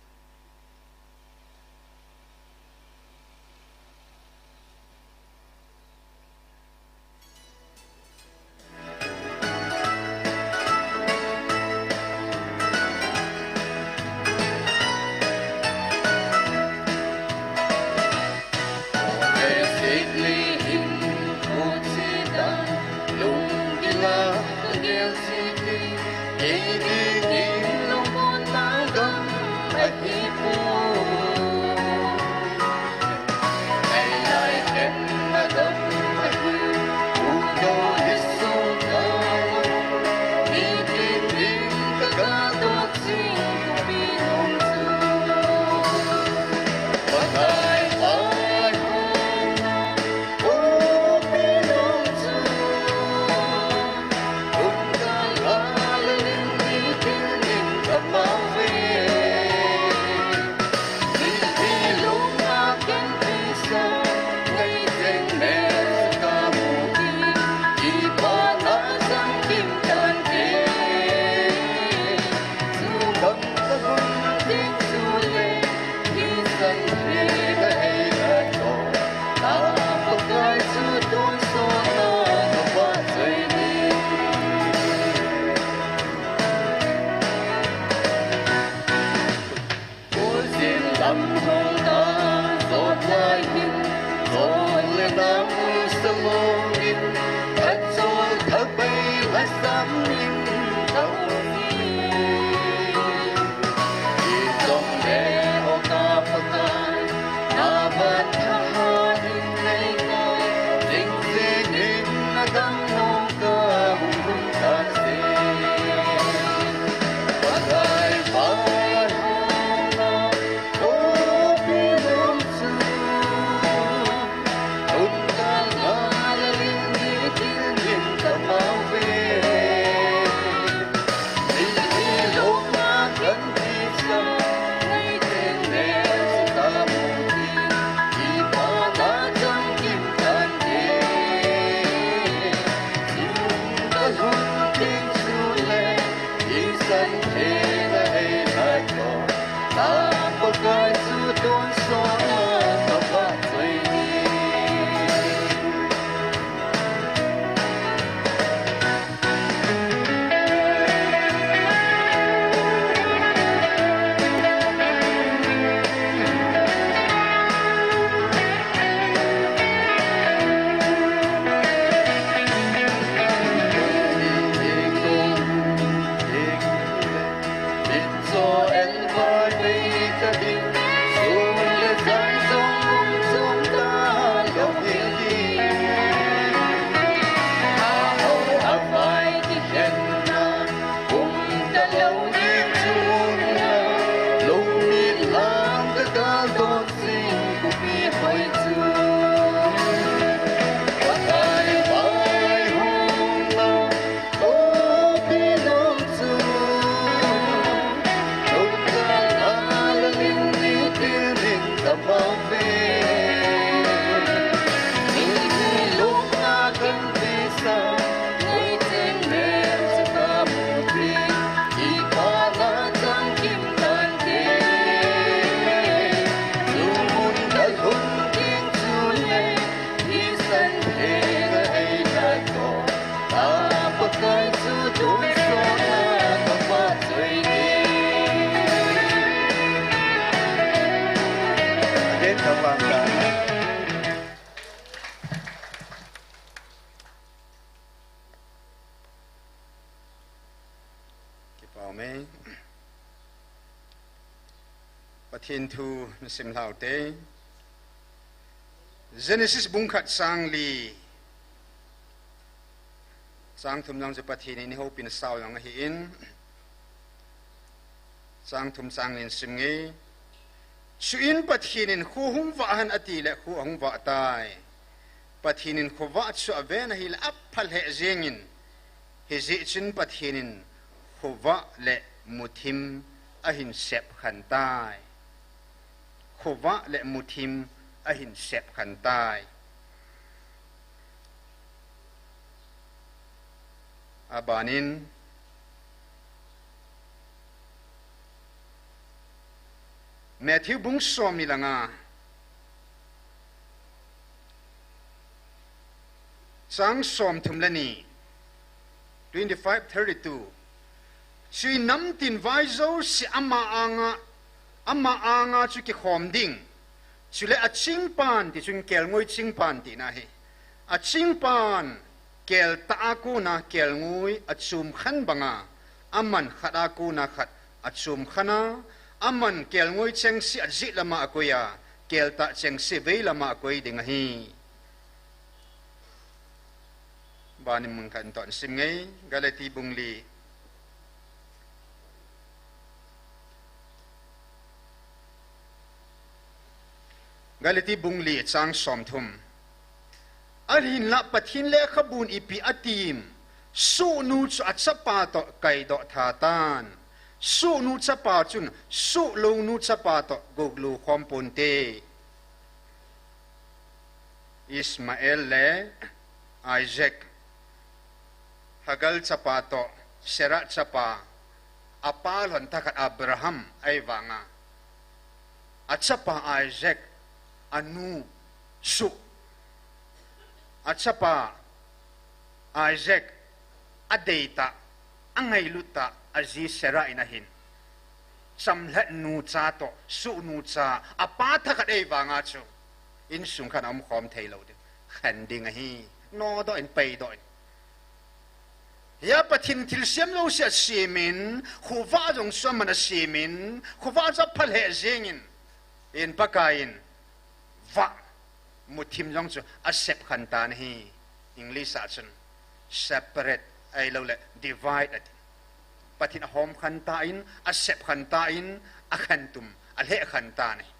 Amen. Pathen thu nasim lhau te. Genesis bung khat chang li, chang thum jong chu Pathen in eihopina sao jong ahin. Chang thum chang li sim nge. Chuin Pathen in, "Kho hung vah hen," ati le kho ahung vah tai. Pathen in khovah chu aven ahile apha lheh jengin, hijeh chun Pathen in khovah le muthim ahin sep khen tai. Khovah le muthim ahin sep khen tai. Abanin, Matthew bung som ni le nga, chang som thum le ni, twenty-five thirty-two. Chuin namtin vai jouse ama anga, ama anga chu kikhom ding. Chule achingpan, ti chun kelngoi chingpan tina ahi. Achingpan, keltah a kona kelngoi achom khen banga, aman khat a kona khat achom khen a, aman kelngoi chengse ajih lama akoi a, keltah chengse vei lama akoi ding ahi. Abanin mun khat in toh sim nge, Galati bung li. Galati bung li chang som thum. Ahinlah Pathen lekhabun ipi atim, sohnu chu achapa toh kaidoh tha tan. Sohnu chapa chun sohlounu chapa toh goglu khom ponte. Ishmael le Isaac, Hagar chapa toh Sarah chapa, apa lhon thakhat Abraham ahivanga, achapa Isaac, anu soh, achapa Isaac, adeitah, angailut tah, aji Sarah in ahin, chamlhat nucha toh, sohnucha, apa thakhat ahivanga chu, insung khat a umkhom theilou ding, khen ding ahi, nodoh in, paidoh in. Hia Pathen thilsem jouse asemin, khovah jong chu aman asemin, khovah chu apha lheh jengin, in Pakaiyin vah, muthim jong chu asep khen tan ahi. English a chun separate ahilouleh divide ati. Pathen ahom khen tan, asep khen tan, akhen tum, alheh khen tan ahi.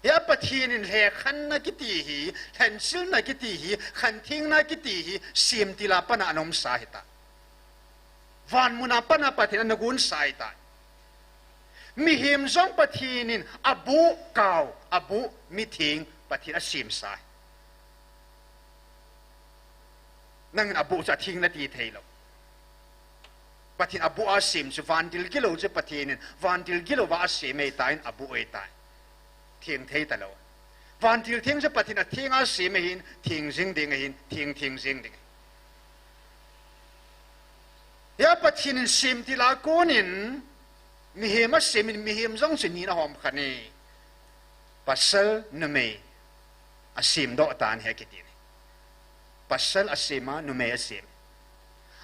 Hia Pathen in lhekhenna kiti hi, lhenchilna kiti hi, khenthengna kiti hi, semtil a pat a ana umsa ahitai. Vanmun a pat a Pathen ana gonsa ahitai. Mihem jong Pathen in aboh kau, aboh mitheng Pathen asemsa ahi. Nangin aboh chu atheng nati theilou. Pathen aboh a asem chu vantil gilou chu Pathen in vantil gilou a asem ahitan aboh ahitai. Theng thei talou. Vantil theng chu Pathen atheng a asem ahin, theng jing ding ahin, theng theng jing ding. Hia Pathen in semtil a konin, mihem asemin, mihem jong chu nin ahom khen e. Pasal numei asemdoh tan ahi kiti ahi. Pasal asem a, numei asem.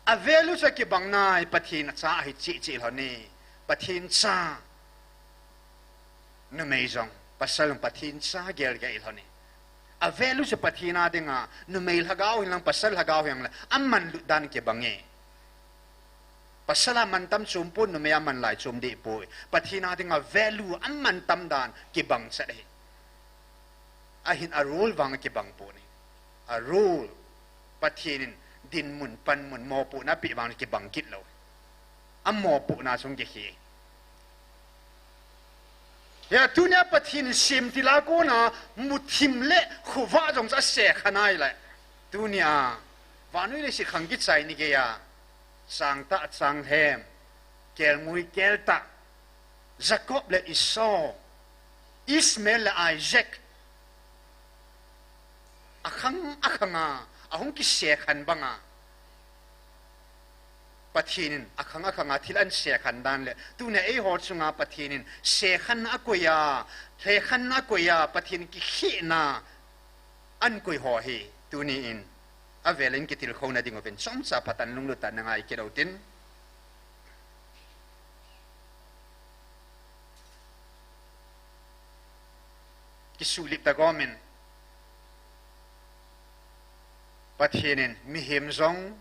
A value chu akibang nai, Pathen cha ahi cheh cheh lhon e. Pathen cha numei jong, pasal jong Pathen cha gel gel lhon e. A value chu Pathen a dinga, numei lhagao hinlang, pasal lhagao hinlang le, amanlut dan kibang e. Pasal a mantam chom pon, numei a manlai chom deh poi. Pathen a dinga value a mantam dan kibang chet ahi. Ahin a role vang kibang pon e. A role, Pathen in dinmun, panmun, mopohna apeh vang kibang kit lou. Amopohna chung kikhel. Hia tunia Pathen in semtil a kona muthim le khovah jong chu asep khen ahile, tunia vannoi leiset khang kichai ni geiya, changtah changlhem, kelngoi keltah, Jacob le Esau, Ishmael le Isaac, akhang akhang a ahung kisep khen banga, Pathen in akhang akhang a thil ahin sep khen dan le, tunia eiho chunga Pathen in sep khen a akoi a, lhekhen a akoi a, Pathen kikhehna ahin koi ho hi, tuni in avel in kitilkhouna ding uvin chomcha phatah in lunglut tah in na ngai kit utin. kisuhlip ta gomin, Pathen in mihem jong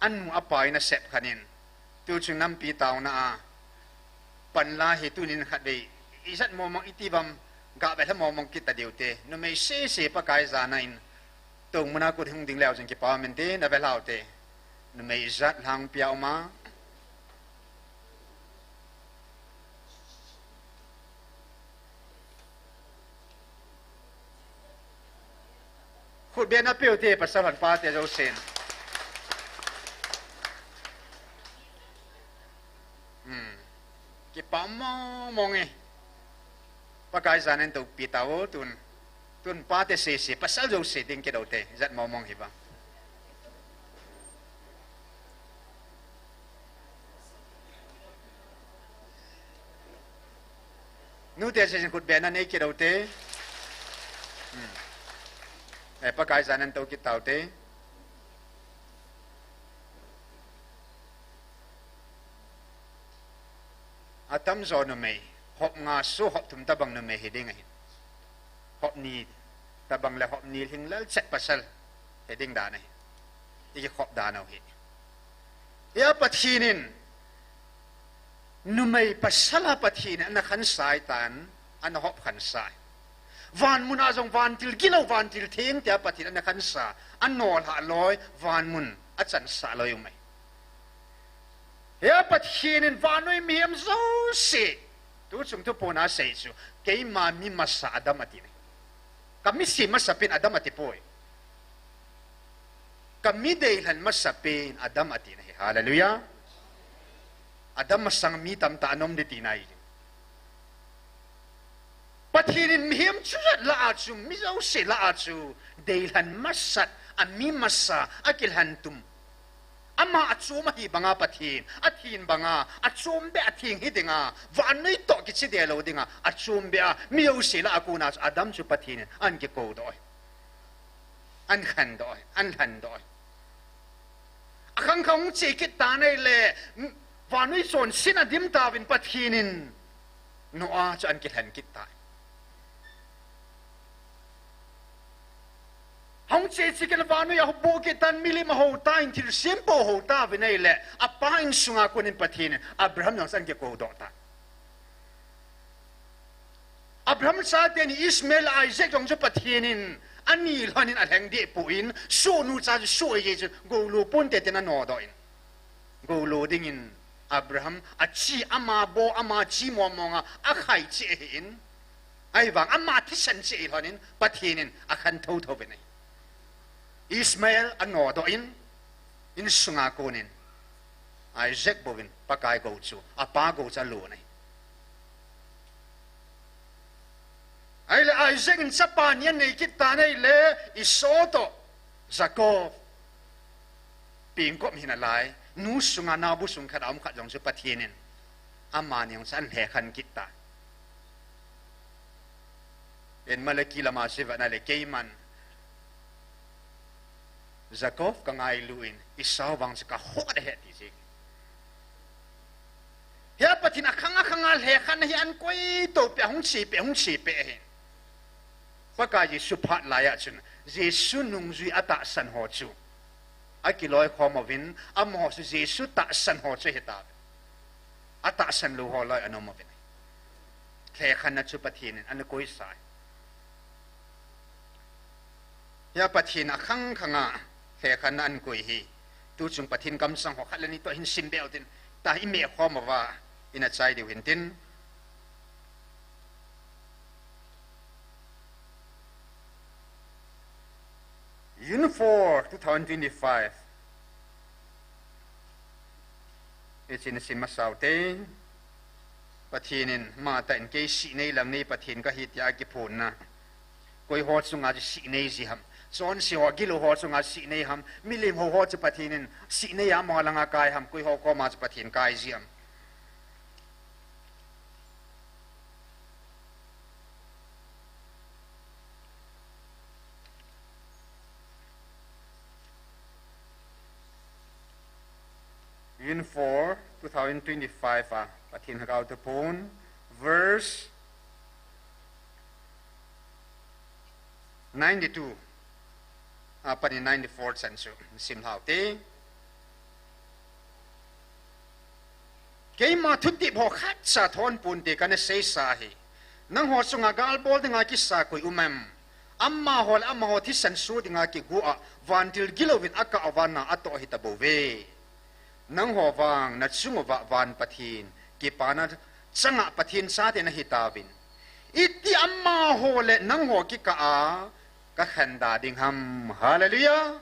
anu apa in asep khan in, tuchung nampi taona a panla hi tunin khatvei ijat mong mong iti vam, gah ve lha mong mong kit ta diu te, numei sese Pakai jana in, tong muna kut hung ding leu jing kipa min te, na ve lhau te, numei ijat lhang pia uma. Khut beng na peh u te, pasal hon pa te jousen. Hmm. Kipa mong mong e. Pakai jana in topi tau tun. Tun pa te sese, pasal jouse ding kidou te, jat mong mong hi vang. Nu te sese khut beng na nei kidou te. Hmm. Eh, Pakai jana in tou kit tau te. Atam jo numei, hop nga su hop thum tabang numei hi ding ahi. Hop ni tabang le hop ni lhing lel chet pasal hi ding dan ahi. I khop dan u hi. Hia Pathen in, numei pasal a Pathen in ana khansah tan, ana hop khansah. Van mun a jong vantil gilou, vantil theng tia Pathen ana khansah, anolhah loi, van mun achansah loi um ahi. Hia Pathen in vannoi mihem jouse, tuchung thupuna asei chu, keima mi masa Adam ati ahi. Ka mi se masa pen Adam ati poi. Ka mi deilhen masa pen Adam ati ahi. Hallelujah. Adam masang mi tamtah ana um ding tina ahi. Pathen in mihem chujat lah a chu, mi jouse lah a chu, deilhen masat, a mi masa, akilhen tum. Ama achom ahi banga Pathen, athen banga, achom beh a theng hi dinga, vannoi toh kiche deh lou dinga, achom beh a, mi jouse lah a kona chu, Adam chu Pathen in ana kikou doh e. Ana khen doh e, ana lhen doh e. Akhang khang hung che kit tan ahile, vannoi chonsetna adim tauvin Pathen in Noah chu ana kilhen kit tai. Hung che che kit le vannoi a hung bou kit tan, milim ahou tan, thilsem po ahou tauvin ahile, apa insunga konin Pathen in Abraham jong chu ana kikou doh tai. Abraham chate ni Ishmael, Isaac jong chu Pathen in ani lhonin alheng deh poi, sohnu cha chu soh e jeh chun, goulo ponte tin anodoh in. Goulo dingin Abraham achi, ama bou, ama chi mong monga akhai cheh ahin. Ahivang ama thisan cheh ahilhonin Pathen in akhen thotho uvin ahi. Ishmael anodoh in, insunga konin Isaac bouvin Pakai gou chu, apa gou chu alon ahi. Ahile Isaac in chapa ni anei kit tan ahile, Esau toh Jacob pengkop hi nalai, nu sunga naobu sung khat a um khat jong chu Pathen in amani jong chu ana lhekhen kit tai. Eima Malaki lama chu ivet na le keiman Jacob kangailu in, Esau vang chu kahot ahi ati jeh. Hia Pathen akhang akhang a lhekhenna hi ana koi to peh, ahung che peh, ahung che peh ahi. Pakai Jesu phat lai a chun, Jesu nungjui atahsan ho chu akiloikhom uvin, amaho chu Jesu tahsan ho chu ahi tauve. Atahsan lou ho loi ana um uvin ahi. Lhekhenna chu Pathen in ana koisa ahi. Hia Pathen akhang khang a lhekhenna ana koi hi, tuchung Pathen kamsang ho khat le ni toh hin sim beh u tin, ta i meh khom uva, ina chai diu hin tin. June four, two thousand twenty-five. Ichin sim masa u te. Pathen in, Mata in kei sih nei lang nei Pathen kahi tia akiphonna. Koi ho chunga chu sih nei ji ham? Chonse ho, gilou ho chunga sih nei ham? Milim hou ho chu Pathen in sih nei a ama langa kai ham? Koi ho koma chu Pathen kai ji ham? June four, two thousand twenty-five a Pathen Lhagao Thuphon, verse Ninety-two. Apat in ninety-four chan chu sim lhau te. Keima thutep ho khatcha thon ponte kana seisa hi. Nangho chunga gal bol dinga kisa koi um em? Amaho le amaho thisan su dinga kigu a, vantil gilouvin akah uva na atoh hita bouve. Nangho vang nachung uva van Pathen kipana changa Pathen chate nahitauvin. Iti amaho le nangho kikah a kakhen da ding ham? Hallelujah.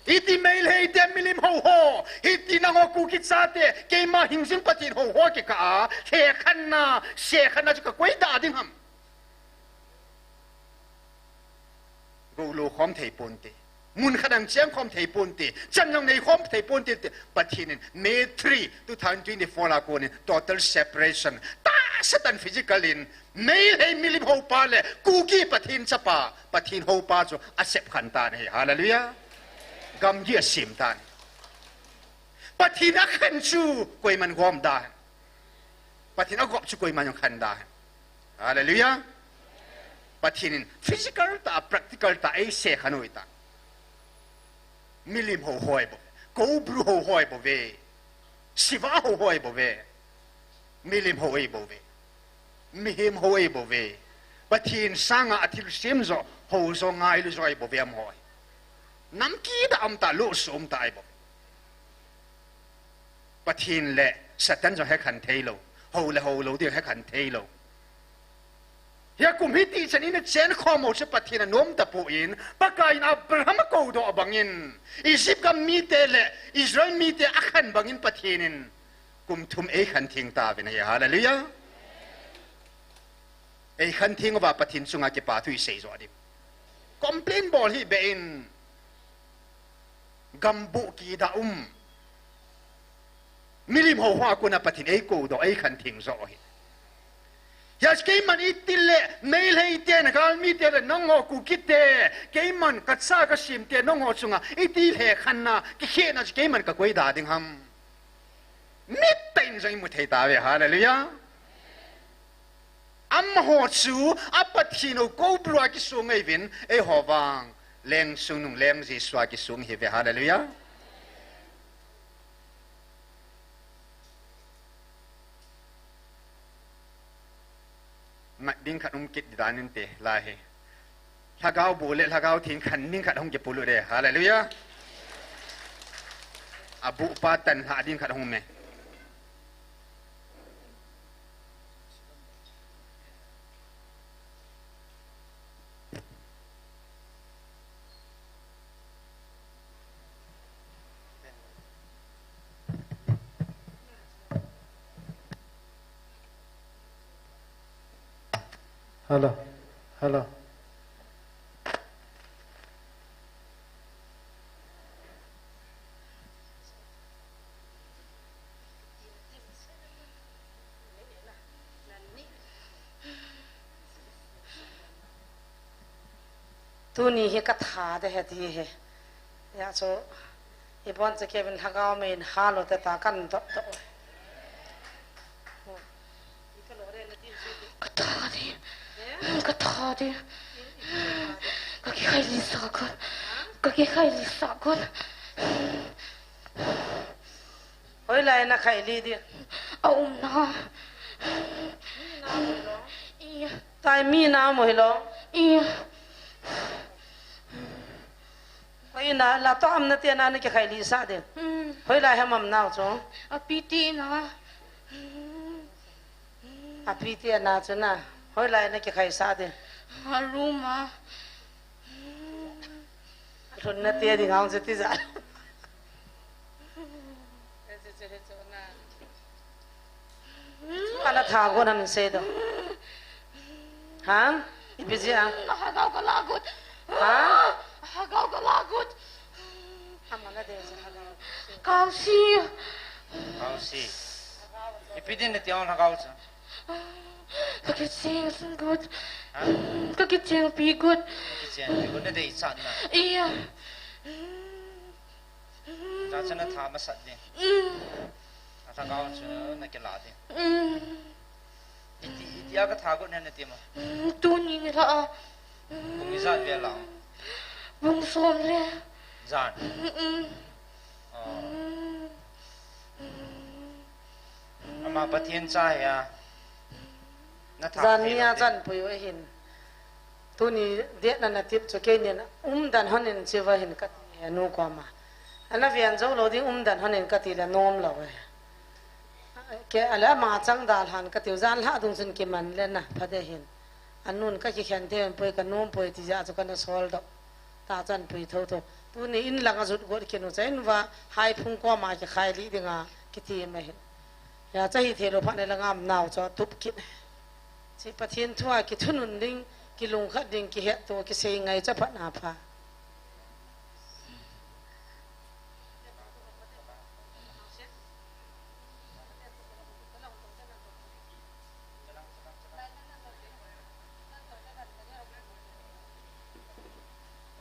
Iti Meitei te milim hou ho, iti nangho Kuki chate, keima hingjing Pathen hou ho kikah a, lhekhenna, sekhenna chu kakoi da ding ham? Gou lo khom thei ponte. Mun khat a cheng khom thei ponte. Chan jong nei khom thei ponte. Pathen in May three, two thousand twenty-four a konin total separation. Tahsa tah in physical in Meitei milim hou pa le Kuki Pathen chapa, Pathen hou pa chu asep khen tan ahi. Hallelujah. Gamgi asem tan. Pathen akhen chu koiman gom da. Pathen agop chu koiman jong khen da. Hallelujah. Pathen in physical tah, practical tah, eisekhen u ahitai. Milim hou ho ahi bouve. Cobra hou ho ahi bouve. Shiva hou ho ahi bouve. Milim hou ahi bouve. Mihem hou ahi bouve. Pathen sanga athilsem jo, hou jo, ngailu jo ahi bouve amaho hi. Nam kida um tah, lusu um tah ahi bouve. Pathen le Satan jong hekhen thei lou. Hou le hou lou ding hekhen thei lou. Hia kum hiti chan in achen khom u chu Pathen anom tapon, Pakaiyin Abraham akoudoh bangin, Egypt gam mite le Israel mite akhen bangin Pathen in kum thum eikhen theng tauvin ahi. Hallelujah. Eikhen theng uva Pathen chunga kipa thu isei jo ding. Complain bol hih beh in. Gambuh kida um. Milim hou hoa kona Pathen eikoudoh, eikhen theng jo ahi. Hia chu keiman iti le, Meitei te, Naga mite le, nangho Kuki te, keiman kacha kasemte, nangho chunga iti lhekhenna, kikhehna chu keiman kakoi da ding ham? Mittah in jong imu thei tauve. Hallelujah. Amaho chu a Pathen u Cobra kisong ahiuvin, eiho vang leng sungnung leng Jesu a kisong ihiuve. Hallelujah. Mat ding khat um kit ding dan inte lai hi. Lhagao bu le Lhagao Theng khen ding khat hung kipolut e. Hallelujah. Abuh pa tan lha ding khat hung um e. Hello. Hello. Tuni hi katha de he ti hi. Hia chu, ibon cha kevin Lhagao mei in halo te ta kan doh doh. Katha de. Katha de. Kakikhai lisa kon. Kakikhai lisa kon. Hoilai nakhai li di. Aum na. Ia. Tai mi na mo hilo. Ia. Hoina la to am nate na nakikhai lisa di. Hoilai ham am nau chu. Api te na. Api te na chu na. Hoilai nakikhai sa di. Aruma. Lhun nate ding ang chu tija. Ala tha gon ham sei do. Ha? Ipi jeh a? Lhagao kala got. Ha? Lhagao kala got. Amana de jeh a lhagao. Kausi. Kausi. Ipi din nati ang lhagao cha. Kakicheng got. Ha? Kakichengpi got. Kakichengpi got nadei chan na. Ia. Tachana tha masat ding. Lhagao chu nakila ding. Iti, iti a katha got na nati mo. Tuni nilha a. Bung ijat vel a? Bung som le jan. Mm. Oh. Ama Pathen cha hi a. Na tha jan thei ni lou a ding. Jan pui u ahin. Tuni date na na tip chu keinin umdan hon in chiva hin kati e nu koma. Ana ven jou lou ding umdan hon in kati le nom lou e. Ke ala ma chang dal han kati u jan lha dung chun kiman le na pha de hin. Anun ka kikhen thei poi ka nom poi ti ja chu kana sol doh. Ta chan pui tho tho. Tuni in langa jut got kinu cha in va hai phung koma kikhai li dinga kiti ma hin. Ya cha hi thei lou phat ne la ngam nau cha tup kin. Chi Pathen thua kithunun ding, kilungkhat ding, kihetto, kisei ngai cha phat na pha.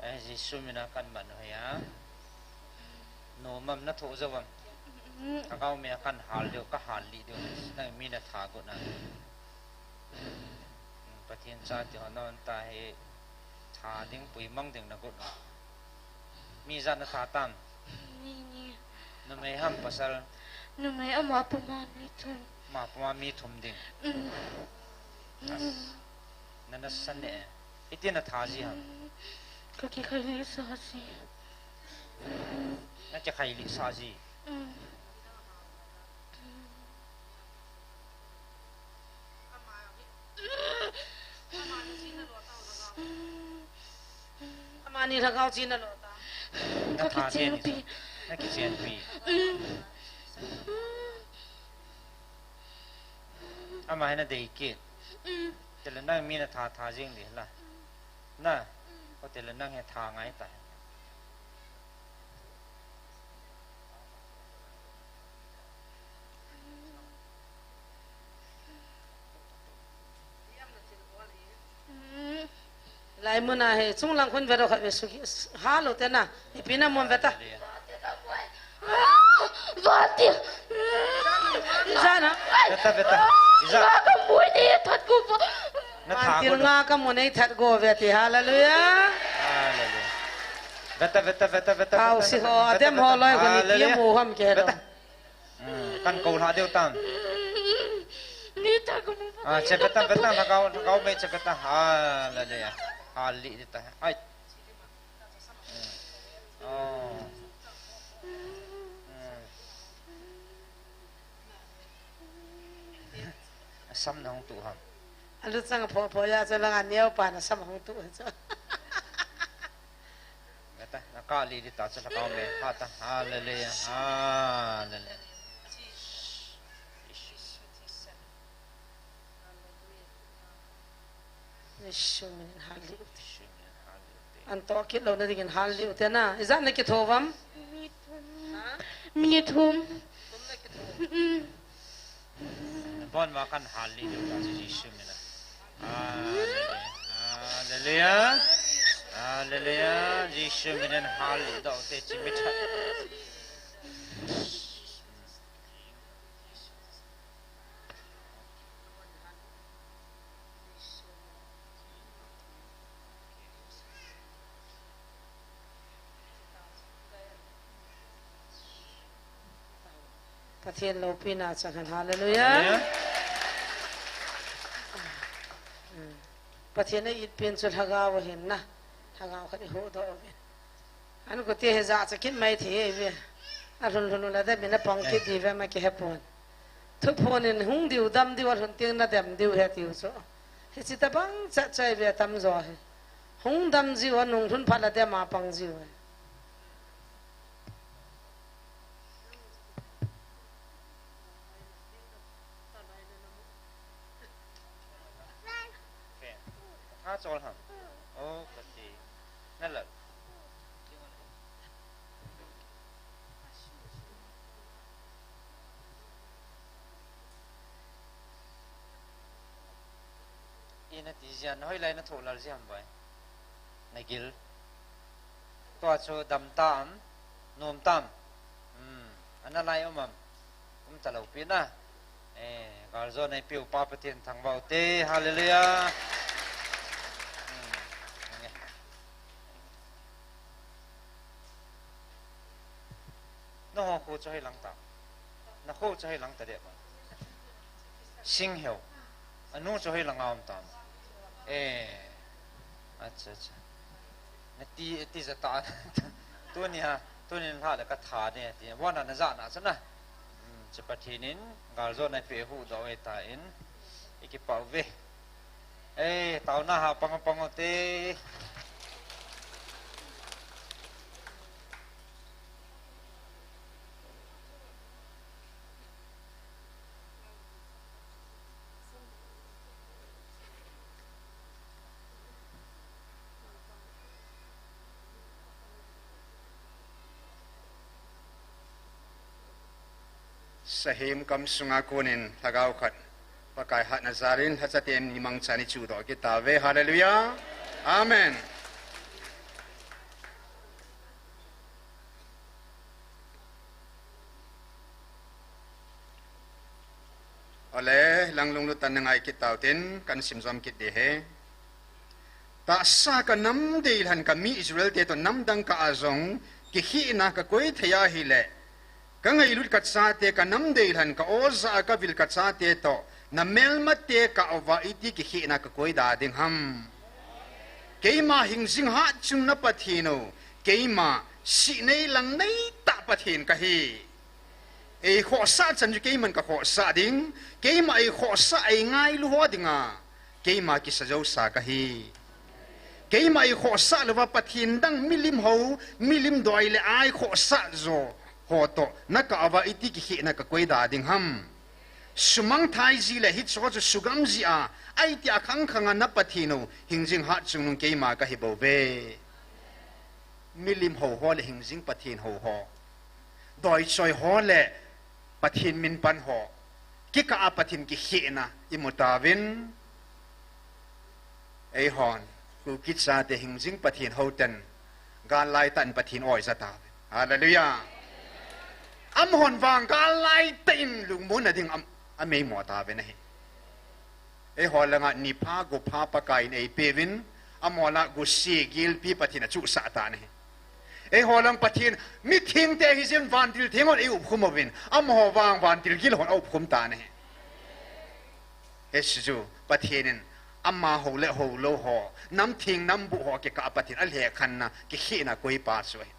Eh, Jesu mina kan man hoiya. Nom am na tho jou am. Mm. Ka kau me kan hal diu, ka hal li diu. Nang mi na tha got na. Hmm, Pathen cha ti ho non ta hi tha ding pui mang ding na got na. Mi ijat na tha tam? Mi ni. Numei ham pasal? Numei ama puma mi thum. Ama puma mi thum ding. Mm. As. Na na san ne. Iti na tha ji ham? Mm. Ka kikhai li sa ji. Na kikhai li sa ji. Mm. Amani lhagao chi na lo ta. Na tha te ni sa. Na kichenpi. Ama hi na dei kit. Tele nang mi na tha tha jing di la. Na. Ko tele nang hi tha ngai ta. Lai muna he, chunglang khun ve ro khat ve suki, ha lo te na, ipi na mon ve ta. Vati. Ija na. Ve ta, ve ta. Ija. Nga ka mui ni that ko va. Na tha ko. Nga ka mui ni that ko ve ti, hallelujah. Hallelujah. Ve ta, ve ta, ve ta, ve ta. Kau si ho, adem ho loi ko ni ti mu ham ke do. Ve ta. Hmm, kan kou lha diu tam. Ni ta ko mu. Ah, che ve ta, ve ta, lhagao, lhagao mei che ve ta. Hallelujah. Hallelujah ta. Ai. Hmm. Oh. Hmm. Asam na hung tu ham. Alu chang pho pho ya cha langa neo pa na sam hung tu cha. Nata, naka li li ta cha lhagao mei. Ha ta. Hallelujah. Hallelujah. Jesu min in hallelujah. An to kit lo na dingin hallelujah te na. Ijat na kitho vam? Mi thum. Ha? Mi thum. Thum na kitho. Mm. Bon ma kan hallelujah ta Jesu min a. Hallelujah. Hallelujah. Hallelujah. Jesu min in hallelujah te chi mi tha. Pathen loupina chang hen, hallelujah. Hallelujah. Pathen a itpen chu lhagao ahin na, lhagao khat i huhdoh uvin. An kute hi jachat kit mai thei ve. Alhun lhun ula dem in apang kit di ve ma kihe pon. Thuphon in hung diu dam diu alhun teng na dem diu he tiu chu. Hichi tabang chat chai ve tamjo hi. Hung dam jiu anung lhun phat la dem a pang jiu he. Fan. Tha chol ham. Oh, kati. Na lal. Ina ti jia, na hoilai na thoh lal jia ham bai. Na gil. Tua chu dam tam, nom tam. Hmm. Ana lai um am. Um ta lou pi na. Eh, gal jo nei piu pa Pathen thangvah u te. Hallelujah. Hmm. Chu hoi lang ta. Na kho chu hoi lang ta de ma. Sing heu. Anu chu hoi lang a um ta ma. Eh. Acha, acha. Na ti, ti za ta. Tuni ha, tuni ha le ka tha ne ti. Wa na na za na cha na. Hmm, chu Pathen in gal jo na pe hu do e ta in. I kipah uve. Ei, taona ha pang pang te. Sahem kam sunga konin lhagao khat Pakai hatna jalin lhachaten ni mangchan i chudoh kit tauve. Hallelujah. Amen. Ole, lang lunglut tan na ngai kit tau tin, kan sim jom kit ding ahi. Tahsa ka nam deilhen ka mi Israel te toh namdang kah a jong kikhehna ka koi thei ahile, ka ngailut ka chate, ka nam deilhen ka oja a ka vil ka chate toh, na melmate kah uva iti kikhehna ka koi da ding ham? Keima hingjing hatchungnung Pathen u, keima sih nei lang nei tah Pathen kahi. Ei khohsah chan chu keiman ka khohsah ding, keima ei khohsah ei ngailu ho dinga keima kisa jousa kahi. Keima ei khohsah louva Pathen dang milim ho, milim doi le ai khohsah jo ho toh na kah uva iti kikhehna ka koi da ding ham? Sumang thai ji le hiche ho chu sugam ji a, ahi tia khang khang a na Pathen u hingjing hatchungnung keima kahi bou ve. Milim ho ho le hingjing Pathen ho ho, doichoi ho le Pathen min pan ho, kikah a Pathen kikhehna i mu tauvin, eihon Kuki chate hingjing Pathen ho ten gal lai tah in Pathen u aija tauvin. Hallelujah. Amahon vang gal lai tah in lungmonna ding am, amei mo tauvin ahi. Eiho langa nipha gopha Pakai in eipeuvin, amaho lah gose gilpi Pathen in achuhsah tan ahi. Eiho lang Pathen, mithengte hijeh in vantil theng hon eiupkhum uvin, amaho vang vantil gil hon aupkhum tan ahi. Hiche chu Pathen in amaho le houlou ho, nam theng nam buh ho kikah a Pathen alhekhanna, kikhehna koipa chu ahi.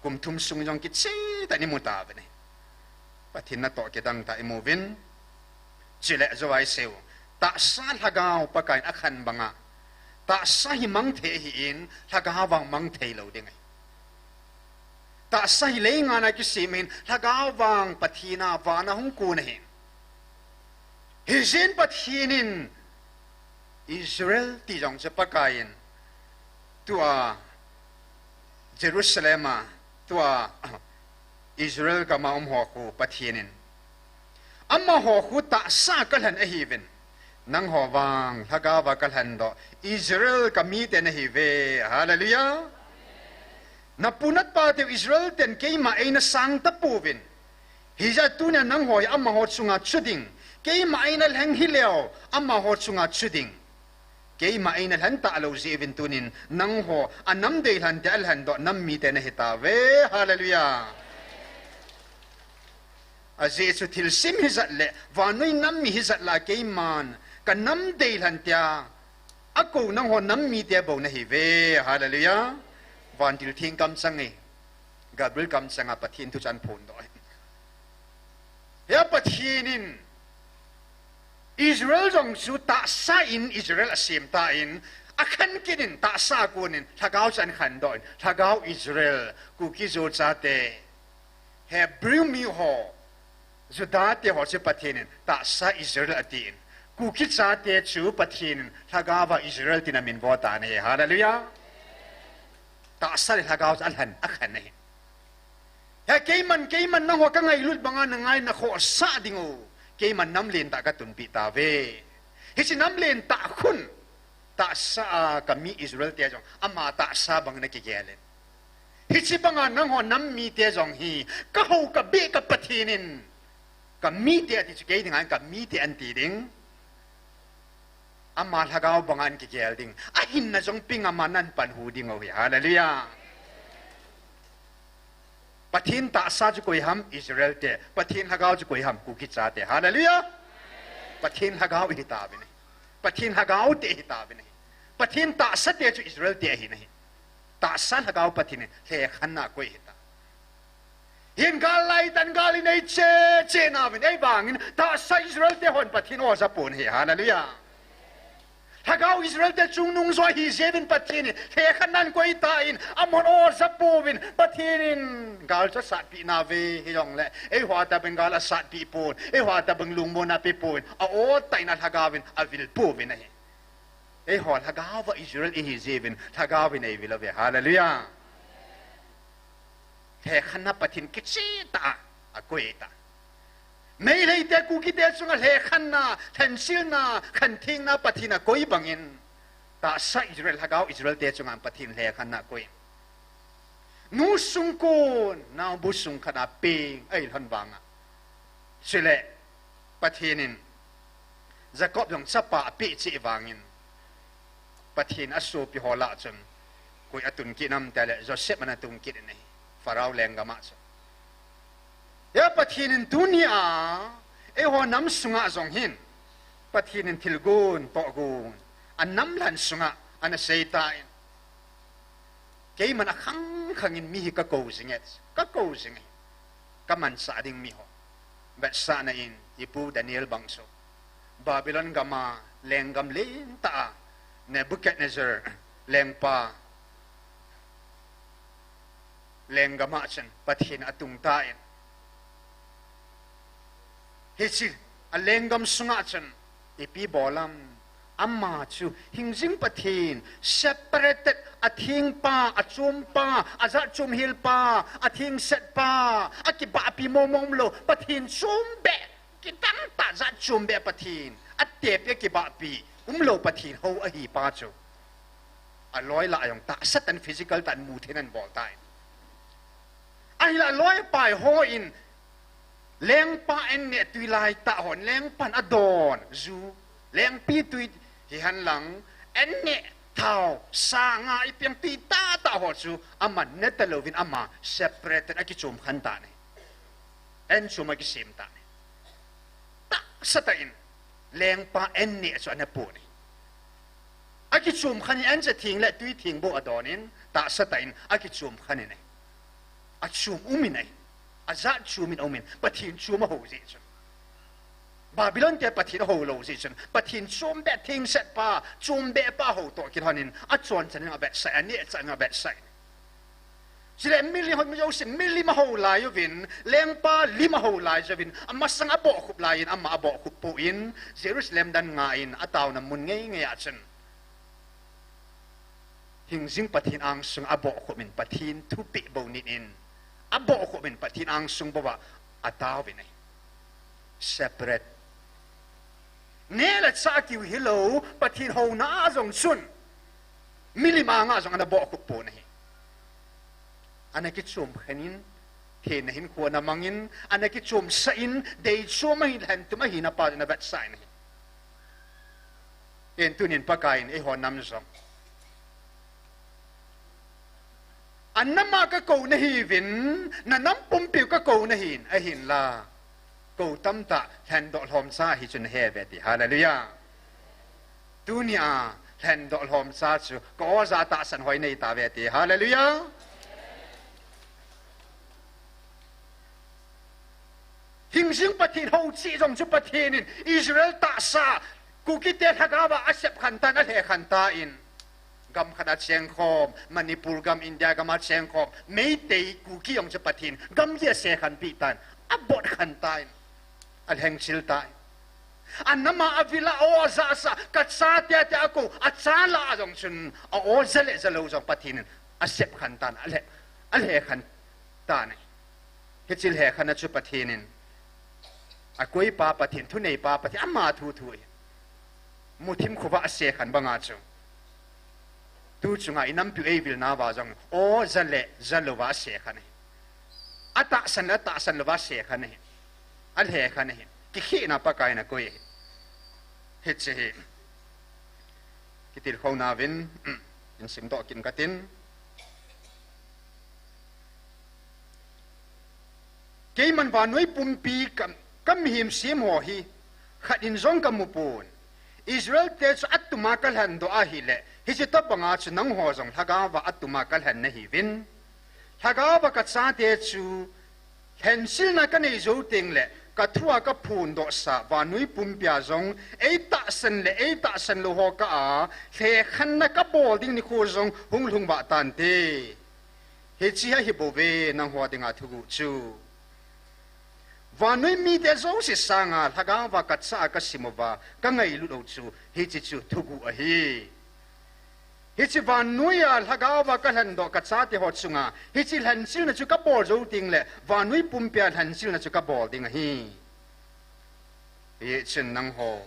Kum thum sung jong kicheh tah in i mu tauvin ahi. Pathen natoh kidang tah i mu uvin. Chule jou a i seiyu, tahsa lhagao Pakai in akhen banga, tahsa hi mang thei ahin, lhagao vang mang thei lou ding ahi. Tahsa hi leingan a kisem ahin, lhagao vang Pathen a van a hung kun ahin. Hijeh in Pathen in Israel ti jong chu Pakai in tua Jerusalem a, tua Israel gam a um ho khu Pathen in amaho khu tahsa kalhen ahiuvin, nangho vang lhagao va kalhen doh Israel ka mite nahiuve. Hallelujah. Napu napa teu Israel ten keima eina sang tapouvin, hijeh a tunia nangho hi amaho chunga chu ding, keima eina lheng hileu amaho chunga chu ding. Keima eina lhen talou jeh uvin tunin nangho anam deilhen tia alhen doh nam mite nahi tauve. Hallelujah. Ajeh chu thilsem hijat le vannoi nam mi hijat lah keiman ka nam deilhen tia akou nangho nam mite bou nahiuve. Hallelujah. Vantil theng kamchang e, Gabriel kamchang a Pathen thu chu ahin phondoh ahi. Hia Pathen in Israel jong chu tahsa in Israel asem tan, akhen kit in tahsa a konin lhagao chu ahin khendoh in, lhagao Israel, Kuki Zo chate, Hebrew mi ho, Juda te ho chu Pathen in tahsa Israel atin, Kuki chate chu Pathen in lhagao va Israel tin amin vo tan ahi. Hallelujah. Tahsa le lhagao chu alhen, akhen ahi. He keiman, keiman nangho ka ngailut banga na ngai na khohsah diu, keiman nam lentah ka tunpeh tauve. Hiche nam lentah khun, tahsa a ka mi Israel te jong ama tahsa bang na kigel in. Hiche banga nangho nam mite jong hi, ka hou ka beh ka Pathen in, ka mite ati chu kei dinga ka mite ahin ti ding. Ama lhagao banga ahin kigel ding. Ahinna jong peng ama nahin panhu diu ahi. Hallelujah. Pathen tahsa chu koi ham? Israel te. Pathen lhagao chu koi ham? Kuki chate. Hallelujah. Pathen lhagao ihi tauvin ahi. Pathen lhagao te ihi tauvin ahi. Pathen tahsa te chu Israel te ahi nahi. Tahsa lhagao Pathen in lhekhanna koi hita. Hin gal lai tan gal inei che che nauvin, ahivangin tahsa Israel te hon Pathen o aja pon ahi. Hallelujah. Lhagao Israel te chungnung jo ahi jeh uvin Pathen in lhekhanna akoi tan, amahon o aja pouvin, Pathen in gal chu asatpi nauve, hijongle eiho a tabang gal asatpi pon, eiho a tabang lungmonna ape pon, a o tah in alhagao in avil pouvin ahi. Eiho lhagao a Israel ihi jeh uvin lhagao in eivil uve. Hallelujah. Lhekhanna Pathen kicheh tah a akoi ta. Meitei te Kuki te chunga lhekhanna, lhenchilna, khanthengna Pathen akoi bangin, tahsa Israel, lhagao Israel te chunga Pathen lhekhanna akoi. Nu sungkon, naobu sungkhat a peng ahi lhon vanga. Chule, Pathen in Jacob jong chapa apeh cheh vangin, Pathen asopi ho lah chun koi atun kit nam tile Joseph ana tung kit in ahi, Pharaoh lenggam a chun. Hia Pathen in tunia eiho nam sunga jong hin Pathen in thilgon tohgon anam lhan sunga ana sei tan, keiman akhang khangin mi hi kakou jinge, kakou jinge, kamanchah ding mi ho. Vetsahna in, ipu Daniel bang chu Babylon gam a lenggam lentah a Nebuchadnezzar lengpa lenggam a chun Pathen atung tan, hiche alenggam sunga chun ipi bol am? Ama chu hingjing Pathen, separated, athengpa, achompa, ajatchom helpa, athengsetpa, akibahpi mong mong umlou, Pathen chombeh, kidang tah jatchom beh Pathen, atepi akibahpi umlou Pathen hou ahi pa chu, aloi lah a jong tahsa tah in, physical tah in mu thei in abol tai. Ahinla aloipai hon lengpa an neh tui lai tah hon, lengpan adon ju, lengpi tui hihen lang, an neh thao, sa, nga, ipi jong tui tah tah ho chu aman ne talouvin ama separated, akichom khen tan ahi. An chom akisem tan ahi. Tahsa tah in lengpa an neh chu ana pon ahi. Akichom khen in, an cha theng le tui theng bou adon in, tahsa tah in akichom khen in ahi. Achom um in ahi. Ajatchom in aum in, Pathen chom ahou jeh chun. Babylon te Pathen ahou lou jeh chun, Pathen chombeh, thengsetpa, chombeh pa hou toh kilhon in, achon chan in avetsah, aneh chan in avetsah in. Chule milim ho, mi jouse milim ahou lai uvin, lengpa lim ahou lai uvin, amasang abohkhup lai in, ama abohkhup poi in, Jerusalem dan nga in, ataona mun ngei ngei a chun, hingjing Pathen angsung abohkhup in, Pathen thupeh bou nit in, abohkhup in, Pathen angsung bou a ataovin ahi. Separate. Neh le chah kiu hilou, Pathen houna a jong chun, milim anga jong ana bohkhup pon ahi. Ana kichom khen in, thenna hinkho ana mang in, ana kichomsah in, deichom ahin, lhentum ahina pa ana vetsah in ahi. Ken tunin Pakai in eiho nam jong anam a kakou nahiuvin, nanam pumpiu kakou nahin, ahinla kou tamtah lhendoh lhomcha hichu nahe uve ti. Hallelujah. Tunia lhendoh lhomcha chu ka-o ja tahsan hoi neitauve ti. Hallelujah. Hingjing Pathen hou cheh jong chu Pathen in Israel tahsa, Kukite lhagaova asep khen tan, alhe khen tan. Gam khat a chengkhom, Manipur gam, India gam a chengkhom Meitei, Kuki jong chu Pathen gam li a se khenpeh tan, abot khen tan, alhengchil tan. Anam a avil a, o ajahsah, kachate tia akou, acha lah a jong chun a-o ja le jalou jong Pathen in asep khen tan, alhe, alhe khen tan ahi. Hiche lhekhenna chu Pathen in, akoipa Pathen, thuneipa Pathen, ama thu thu ahi. Muthim khovah a se khen banga chu, tu chunga inampiu eivilnauva jong o ja le jalouva ase khen ahi. Atahsan le atahsan louva ase khen ahi. Alhe khen ahi. Kikhehna Pakai in akoi ahi. Hiche hi kitilkhouna uvin, in simdoh kit katin. Keiman vannoi pumpi ka, ka mihem sem ho hi khat in jong ka mu pon. Israel te chu atuma ka lhendoh ahile, hiche tobanga chu nangho jong lhagaova atuma ka lhen nahiuvin. Lhagaova ka chate chu lhenchilna ka nei jou teng le, ka thua ka phondohsa vannoi pumpia jong, ei tahsan le ei tahsan lou ho kah a, lhekhenna ka bol ding nikho jong hung lhung vah tante. Hiche hi ahi bouve nangho dinga thuguh chu. Vannoi mite jouse sanga lhagaova ka cha a ka sim uva, ka ngailut u chu, hiche chu thuguh ahi. Hiche vannoiya lhagaova ka lhendoh ka chate ho chunga, hiche lhenchilna chu ka bol jou teng le, vannoi pumpia lhenchilna chu ka bol ding ahi. Hichun nangho,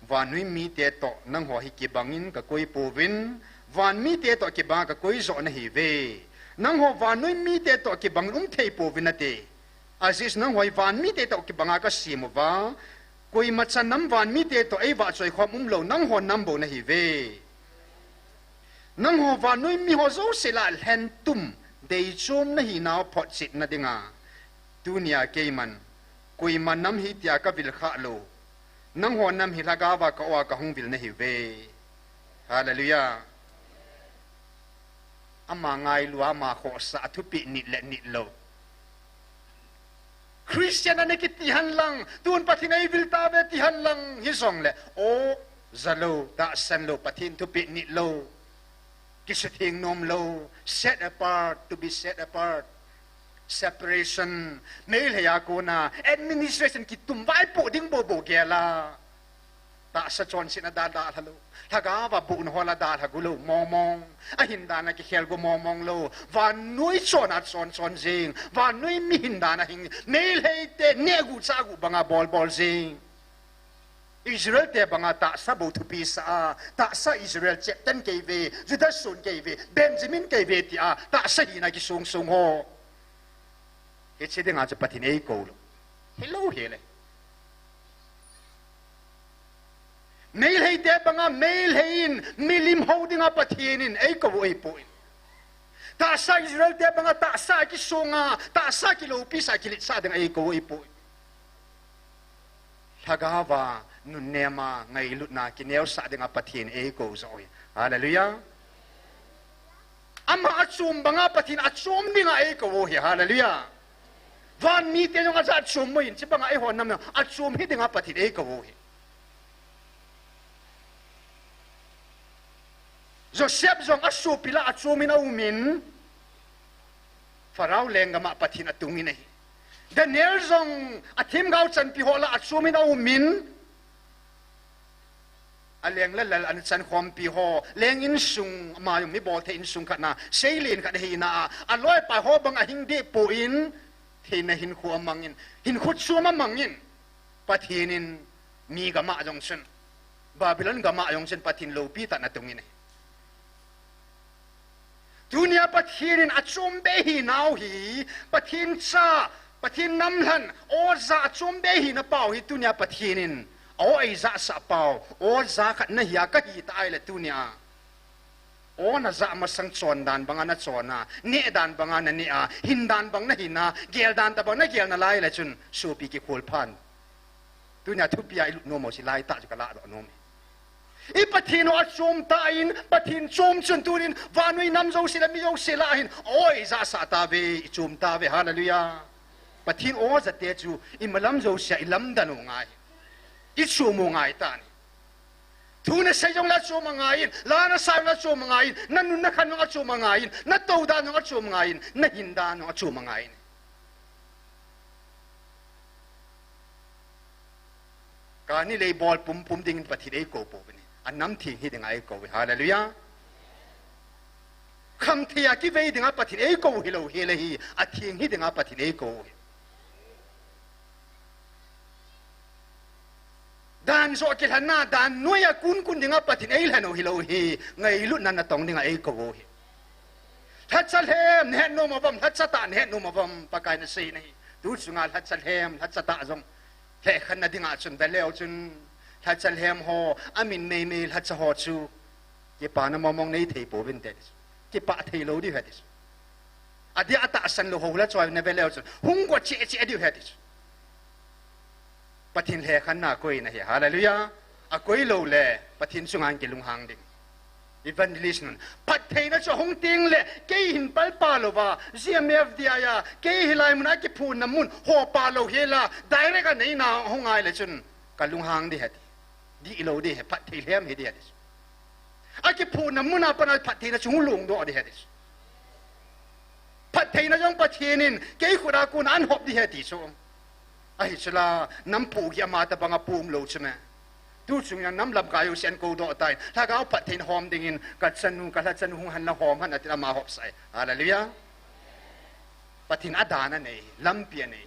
vannoi mite toh nangho hi kibangin ka koi pouvin, van mite toh kibanga ka koi joh nahiuve. Nangho vannoi mite toh kibangin um thei pouvin nate. Ajeh chu nangho hi van mite toh kibanga ka sem uva, koimacha nam van mite toh ei vahchoi khom umlou, nangho nam bou nahiuve. Nangho vannoi miho jouse lah a lhentum, deichom nahinau photchetna dinga, tunia keiman, koima nam hi tia ka vil khah lou. Nangho nam hi lhagaova ka o a ka hung vil nahiuve. Hallelujah. Ama ngailua, ama khohsah a thupeh nit le nit lou. Christian ana kiti henlang, tun Pathen in eivil tauve ti henlang, hijongle, o, ja lou, tahsan lou, Pathen thupeh nit lou. Kisutheng nom lou, set apart, to be set apart. Separation, Meitei a kona, administration kitum vaipoh ding bou bou gel a. Tahsa chonsetna dalha lou. Lhagaova bohna ho lah a dalha gu lou mong mong. Ahin dan a kikhel gu mong mong lou. Vannoi chon a chon chon jing. Vannoi mi hin dan a hing. Meitei te neh gu chah gu banga bol bol jing. Israel te banga tahsa bou thupi sah a. Tahsa Israel cheptan kei ve. Juda son kei ve. Benjamin kei ve tia. Tahsa hina kisung sung ho. Hiche dinga chu Pathen in eikou lou. Hilou hile. Meitei te banga Meitei in milim hou dinga Pathen in eikou u ahipoi. Tahsa Israel te banga tahsa kisung a, tahsa kiloupi sah, kilit sah dinga eikou u ahipoi. Lhagaova nunnem a ngailutna kineosah dinga Pathen in eikou joh u ahi. Hallelujah. Ama achom banga Pathen achom dinga eikou u ahi. Hallelujah. Van mite jong ajat chom uvin, chubanga eiho nam jong achom hi dinga Pathen in eikou u ahi. Joseph jong asopi lah a achomin aumin, Pharaoh lenggam a Pathen in atungin ahi. Daniel jong athemgao chanpi ho lah a achomin aumin, aleng le lal ana chankhompi ho, leng insung, ama jong mi bolthei insung khat na, seilen khat ahina a, aloipa ho bang ahing deh poi, theina hinkho amangin, hinkho chom amangin, Pathen in mi gam a jong chun, Babylon gam a jong chun Pathen loupi tah in atungin ahi. Tunia Pathen in achom beh hinau hi, Pathen cha, Pathen namlhen, o ja achom beh hina pau hi tunia Pathen in, o eijahsah pau, o ja khat nahi a kahi ta ahile tunia. O najah masang chon dan banga nachon a, neh dan banga naneh a, hin dan bang nahin a, gel dan tobang nagel nalai le chun, sopi kikhol phan. Tunia thupia ilut nom u chu laitah chu kaladoh nom e. I Pathen u achom tan, Pathen chom chun tunin, vannoi nam jouse le mi jouse lah a hin, o eijahsah tauve, ichom tauve, hallelujah. Pathen o jate chu, imalam jousea ilamdan u ngai. Ichom u ngai tan. Thu nasei jongle achom angaiyin, la nasa jongle achom angaiyin, nanun nakhan jong achom angaiyin, natou dan jong achom angaiyin, nahin dan jong achom angaiyin. Kani lei bol pumpum dingin Pathen eikou pouvin ahi. Anam theng hi dinga eikou u ahi. Hallelujah. Khamthei a kivei dinga Pathen eikou u hilou hile hi. Atheng hi dinga Pathen eikou u ahi. Dan joh kilhenna, dan noiya kunkun dinga Pathen eilhen u hilou hi. Ngailutna natong dinga eikou u ahi. Lhacha lhem nahet nom uvam, lhacha tah nahet nom uvam, Pakai in aseina ahi. Tu chunga lhacha lhem, lhacha tah jong lhekhenna dinga chun veleu chun, lhacha lhem ho, amin meimei lhacha ho chu, kipana mong mong neithei pouvinte ti chu. Kipah theilou diu ahi ti chu. Adia atahsan lou ho la choi na ve leu chun hung go cheh cheh adiu ahi ti chu. Pathen lhekhanna akoi na ahi. Hallelujah. Akoi lou le Pathen chunga kilunghang ding. Evangelist nun phattheina chu hung teng le kei hin palpa louva, G M F D I a, kei hilai mun a kiphunna mun ho pa lou hela, direct a neina hung ngai le chun kalunghang ding ahi ti. Dih lou ding ahi, phatthei lhem hi ding ahi ti chu. Akiphunna mun a pat a phattheina chu hung lungdoh ding ahi ti chu. Phattheina jong Pathen in kei khut a kon a ahin hop ding ahi ti chu. Ahi chu la, nam phu hi ama tabang a pum lou chu me. Tu chung jong nam lamkai u sen ko doh tai. Lhagao phattheina hom dingin ka chanu, ka lhachanu hung hen la hom hen atin ama hop sai. Hallelujah. Pathen a dan anei, lampi anei.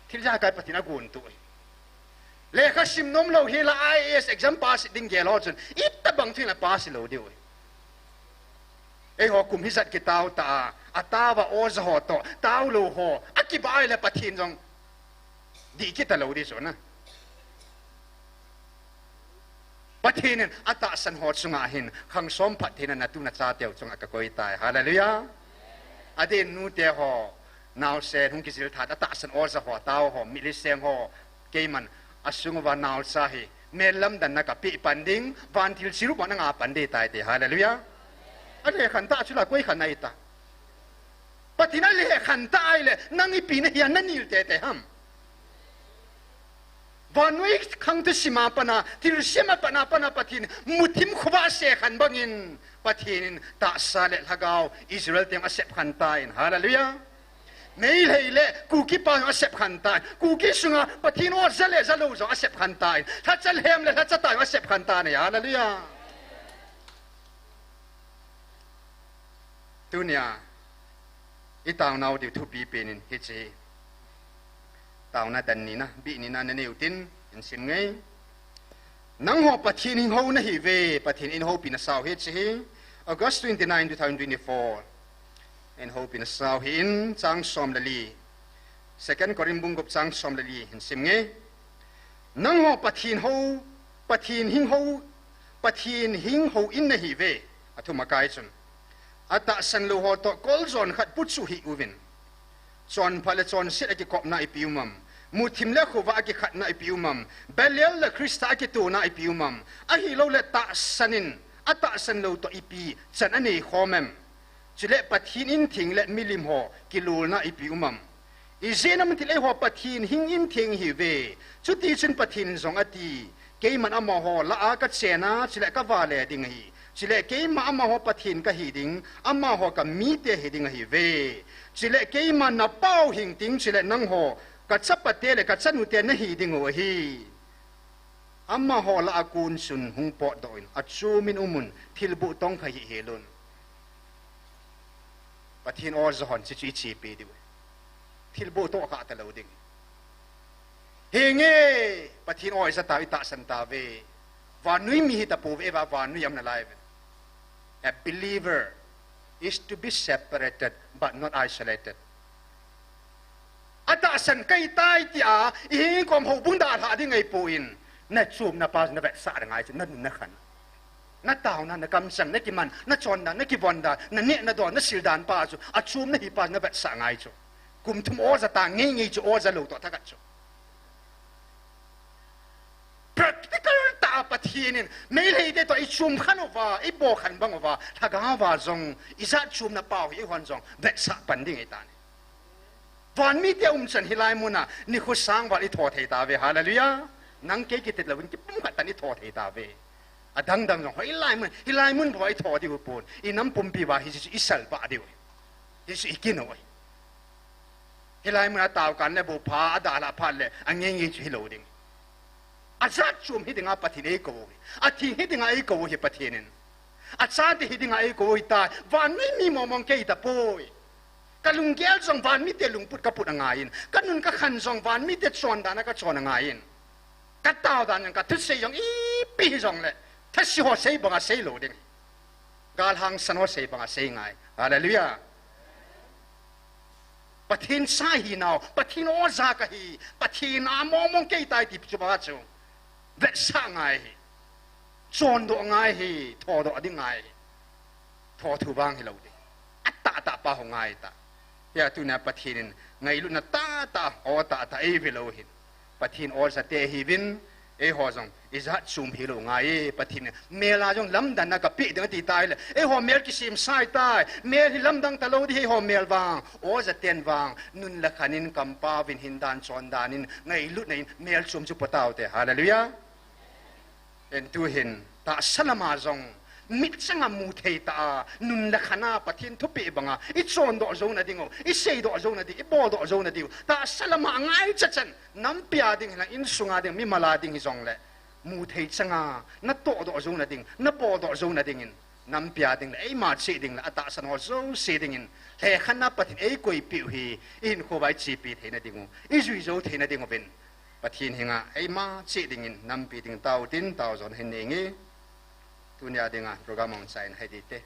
Thil jakai Pathen agon tu. Lekha sim nom lou hela I A S exam pass ding gel ho chun, itabang thil a pass lou diu. Eiho kum hijat kitao ta a, atao a oja ho toh, tao lou ho, akibai le Pathen jong dih kit talou ding chu na. Pathen in atahsan ho chunga hin, khang som phattheina na tu na cha teu chunga kakoi tai. Hallelujah. Adeh in nute ho, naosen hung kijil tha, atahsan oja ho, tao ho, miliseng ho, keiman asung uva naocha hi, mel lamdanna kapeh pan ding, vantil chirup a na nga pan ding tai ti. Hallelujah. Alekhan ta chu la koi khan ahi ta. Pathen alekhan ta ahile, nang ipi nahi a na nil tete ham. Vannoi khang thusim a pat a, thilsem a pat a, pat a Pathen muthim khovah a sep khan bangin, Pathen in tahsa le lhagao Israel te asep khan tan. Hallelujah. Meitei le Kuki pa asep khan tan. Kuki sunga Pathen oja le jalou jong asep khan tan. Lhacha lhem le lhacha tah asep khan tan. Hallelujah. Tunia itaonau diu thupi penin hiche hi. Taona dan nina, bih nina nanei utin, hin sim nge. Nangho Pathen hing hou nahiuve, Pathen in eihoupi nasau hi hiche hi. August twenty-nine, two thousand twenty-four. Eihoupi nasau hi in, chang som le li. Second Corinth bung gup chang som le li, hin sim nge. Nangho Pathen hou, Pathen hing hou, Pathen hing hou in nahiuve, athum akai chun. Atahsan lou ho toh koljon khat puchu hih uvin. Chonpha le chonset a kikopna ipi um am. Muthim le khovah a kikhatna ipi um am. Belial le Christa a kitona ipi um am. Ahilou le tahsan in, atahsan lou toh ipi chan anei khom em. Chule Pathen in theng le milim ho kilolna ipi um am. Ijeh inem itile eiho Pathen hing in theng ihiuve. Chutichun Pathen in jong ati, keiman amaho lah a kachen a, chule kavale ding ahi. Chule keima amaho Pathen kahi ding, amaho kamite hiding ahiuve. Chule keima napau hing ting, chule nangho kachapate le kachanute nahi diu ahi. Amaho lah a kon chun hung potdoh in, achom in um un, thilboh tongkha hih hel un. Pathen oja hon hichu ichepi diu. Thilboh tongkha talou ding. Henge, Pathen oja tah itahsan tauve. Vannoi mi hitapouve, vannoi a um nalaiuve. A believer is to be separated but not isolated. Atahsan kahitai tia, ihinkho houbung dalha ding ahipon, nachomna pa chu navetsah ngai chu, nanun nakhan. Nataona, nakamchang, nakiman, nachondan, nakivondan, naneh, nadon, nasildan pa chu, achom nahi pa chu navetsah ngai chu. Kum thum oja ta ngeingei chu oja lou toh thakhat chu. Practical tah a Pathen in, Meiteite toh ichom khan uva, iboh khan bang uva, lhagao a jong, ijat chomna pa hi eihon jong vetsah pan ding ahitai. Vanmite umchan hilai muna, nikho sang val itho thei tauve, hallelujah. Nang kei kitet louvin kipumkhat tan itho thei tauve. Adang dang jong, hilai mun, hilai mun bou itho diu pon, inam pumpi uva hichu isalvah diu. Hichu ikin u. Hilai mun a taokan le bou pha, adalha phat le, angeingei chu hilou ding. Ajat chom hi dinga Pathen in eikou u hi. Atheng hi dinga eikou u hi Pathen in. Achate hi dinga eikou u ahitai. Vannoi mi mongmong kei tapoi. Kalunggel jong vanmite lungput kaput angaiyin. Kanun kakhan jong vanmite chondan a kachon angaiyin. Kataodan jong kathusei jong ipi hijongle. Thase ho sei banga sei lou ding. Galhangsan ho sei banga sei ngai. Hallelujah. Pathen cha hinau, Pathen oja kahi, Pathen a mongmong kei tai ti chu banga chu. Vetsah ngai hi. Chondoh ngai hi, thodoh ding ngai hi. Thothu vang hilou ding. Atah tahtah pa ho ngai ta. Hia tunia Pathen in ngailutna tahtah, aw tahtah ei ve lou hin. Pathen aw jate hi vin, eiho jong ijat chom hilou ngai e, Pathen in mel a jong lamdanna kapeh ding ati tai le, eiho mel kisem sai tai, mel hi lamdang talou di eiho mel vang, aw jaten vang, nun le khan in kampau vin hin dan chon dan in, ngailutna in mel chom chu po taute. Hallelujah. En tuhin, tahsa lama jong, mit changa mu thei ta a, nun le khan a Pathen thupeh banga, i chondoh jouna ding u, i seidoh jouna ding, i boldoh jouna ding u, tahsa lama ngai chachan, nampi a ding hilang, insunga ding, mimal a ding hijongle, mu thei changa, na tohdoh jouna ding, na boldoh jouna dingin, nampi a ding le, eima cheh ding le, atahsan ho jouse dingin, lhekhan a Pathen eikoipeh u hi, i hinkho uva i chepi theina ding u, i jui jou theina ding uvin, Pathen henga eima cheh dingin nampi ding tao tin tao jon hin nei nge. Tunia dinga program hung chai na hai ding te.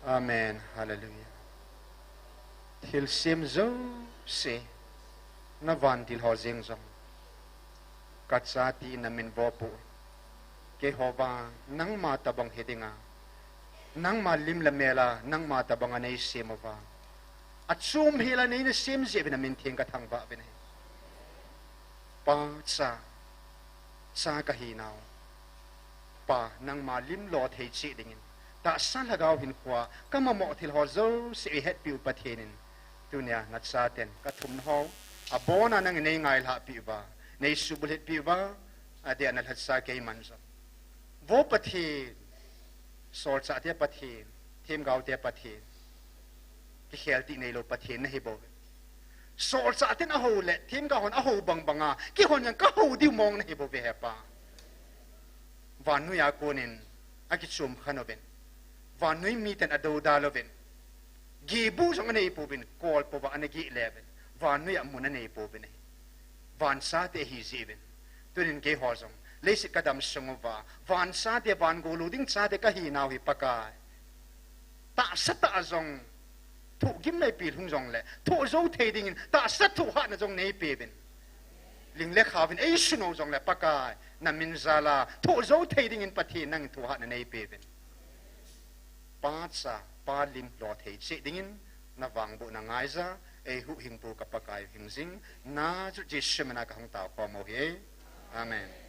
Amen. Hallelujah. Thilsem jouse, na vantil ho jeng jong, kacha tin namin vohpoi. Keiho vang nangma tobang hi dinga, nangma lim le mel a, nangma tobanga neisem uva, achom hel a neina sem jeh uvin namin theng kathangvah uvin ahi. Pa, Cha, Cha kahi nau, Pa, nangma lim lo thei cheh dingin, tahsa lhagao hinkhoa kamamo thil ho jouse eihetpeh u Pathen in, tunia nachaten kathumna ho abona nangin neingailhah peh uva, neisubulhit peh uva, adeh a nalhatsa keiman jo. Vo Pathen, solchahte Pathen, themgaote Pathen, kikhel tih neilou Pathen nahi bouve. Solchahten ahou le themgao hon ahou bangbanga keihon jong kahou diu mong nahi bouve he Pa. Vannoiya konin akichom khan uvin, vannoi miten adoudal uvin, gehbu jong anei pouvin, kolpouva ana geh le uvin, vannoiya mun anei pouvin ahi. Vanchate ahi jeh uvin, tunin keiho jong leiset kadam sung uva vanchate, van golou ding chate kahi nau hi Pakai, tahsa tah a jong thohgimnei pilhung jongle thoh jou thei dingin tahsa thohhatna jong neipeuvin, ling le khaovin eisunou jongle Pakai, namin jala thoh jou thei dingin Pathen nangin thohhatna neipeuvin. Pa cha, Pa lim lo thei cheh dingin navangbohna ngaija, eihuhhingpu ka Pakai hingjing, nachu Jesu mina kahung taokhom u ahi. Amen.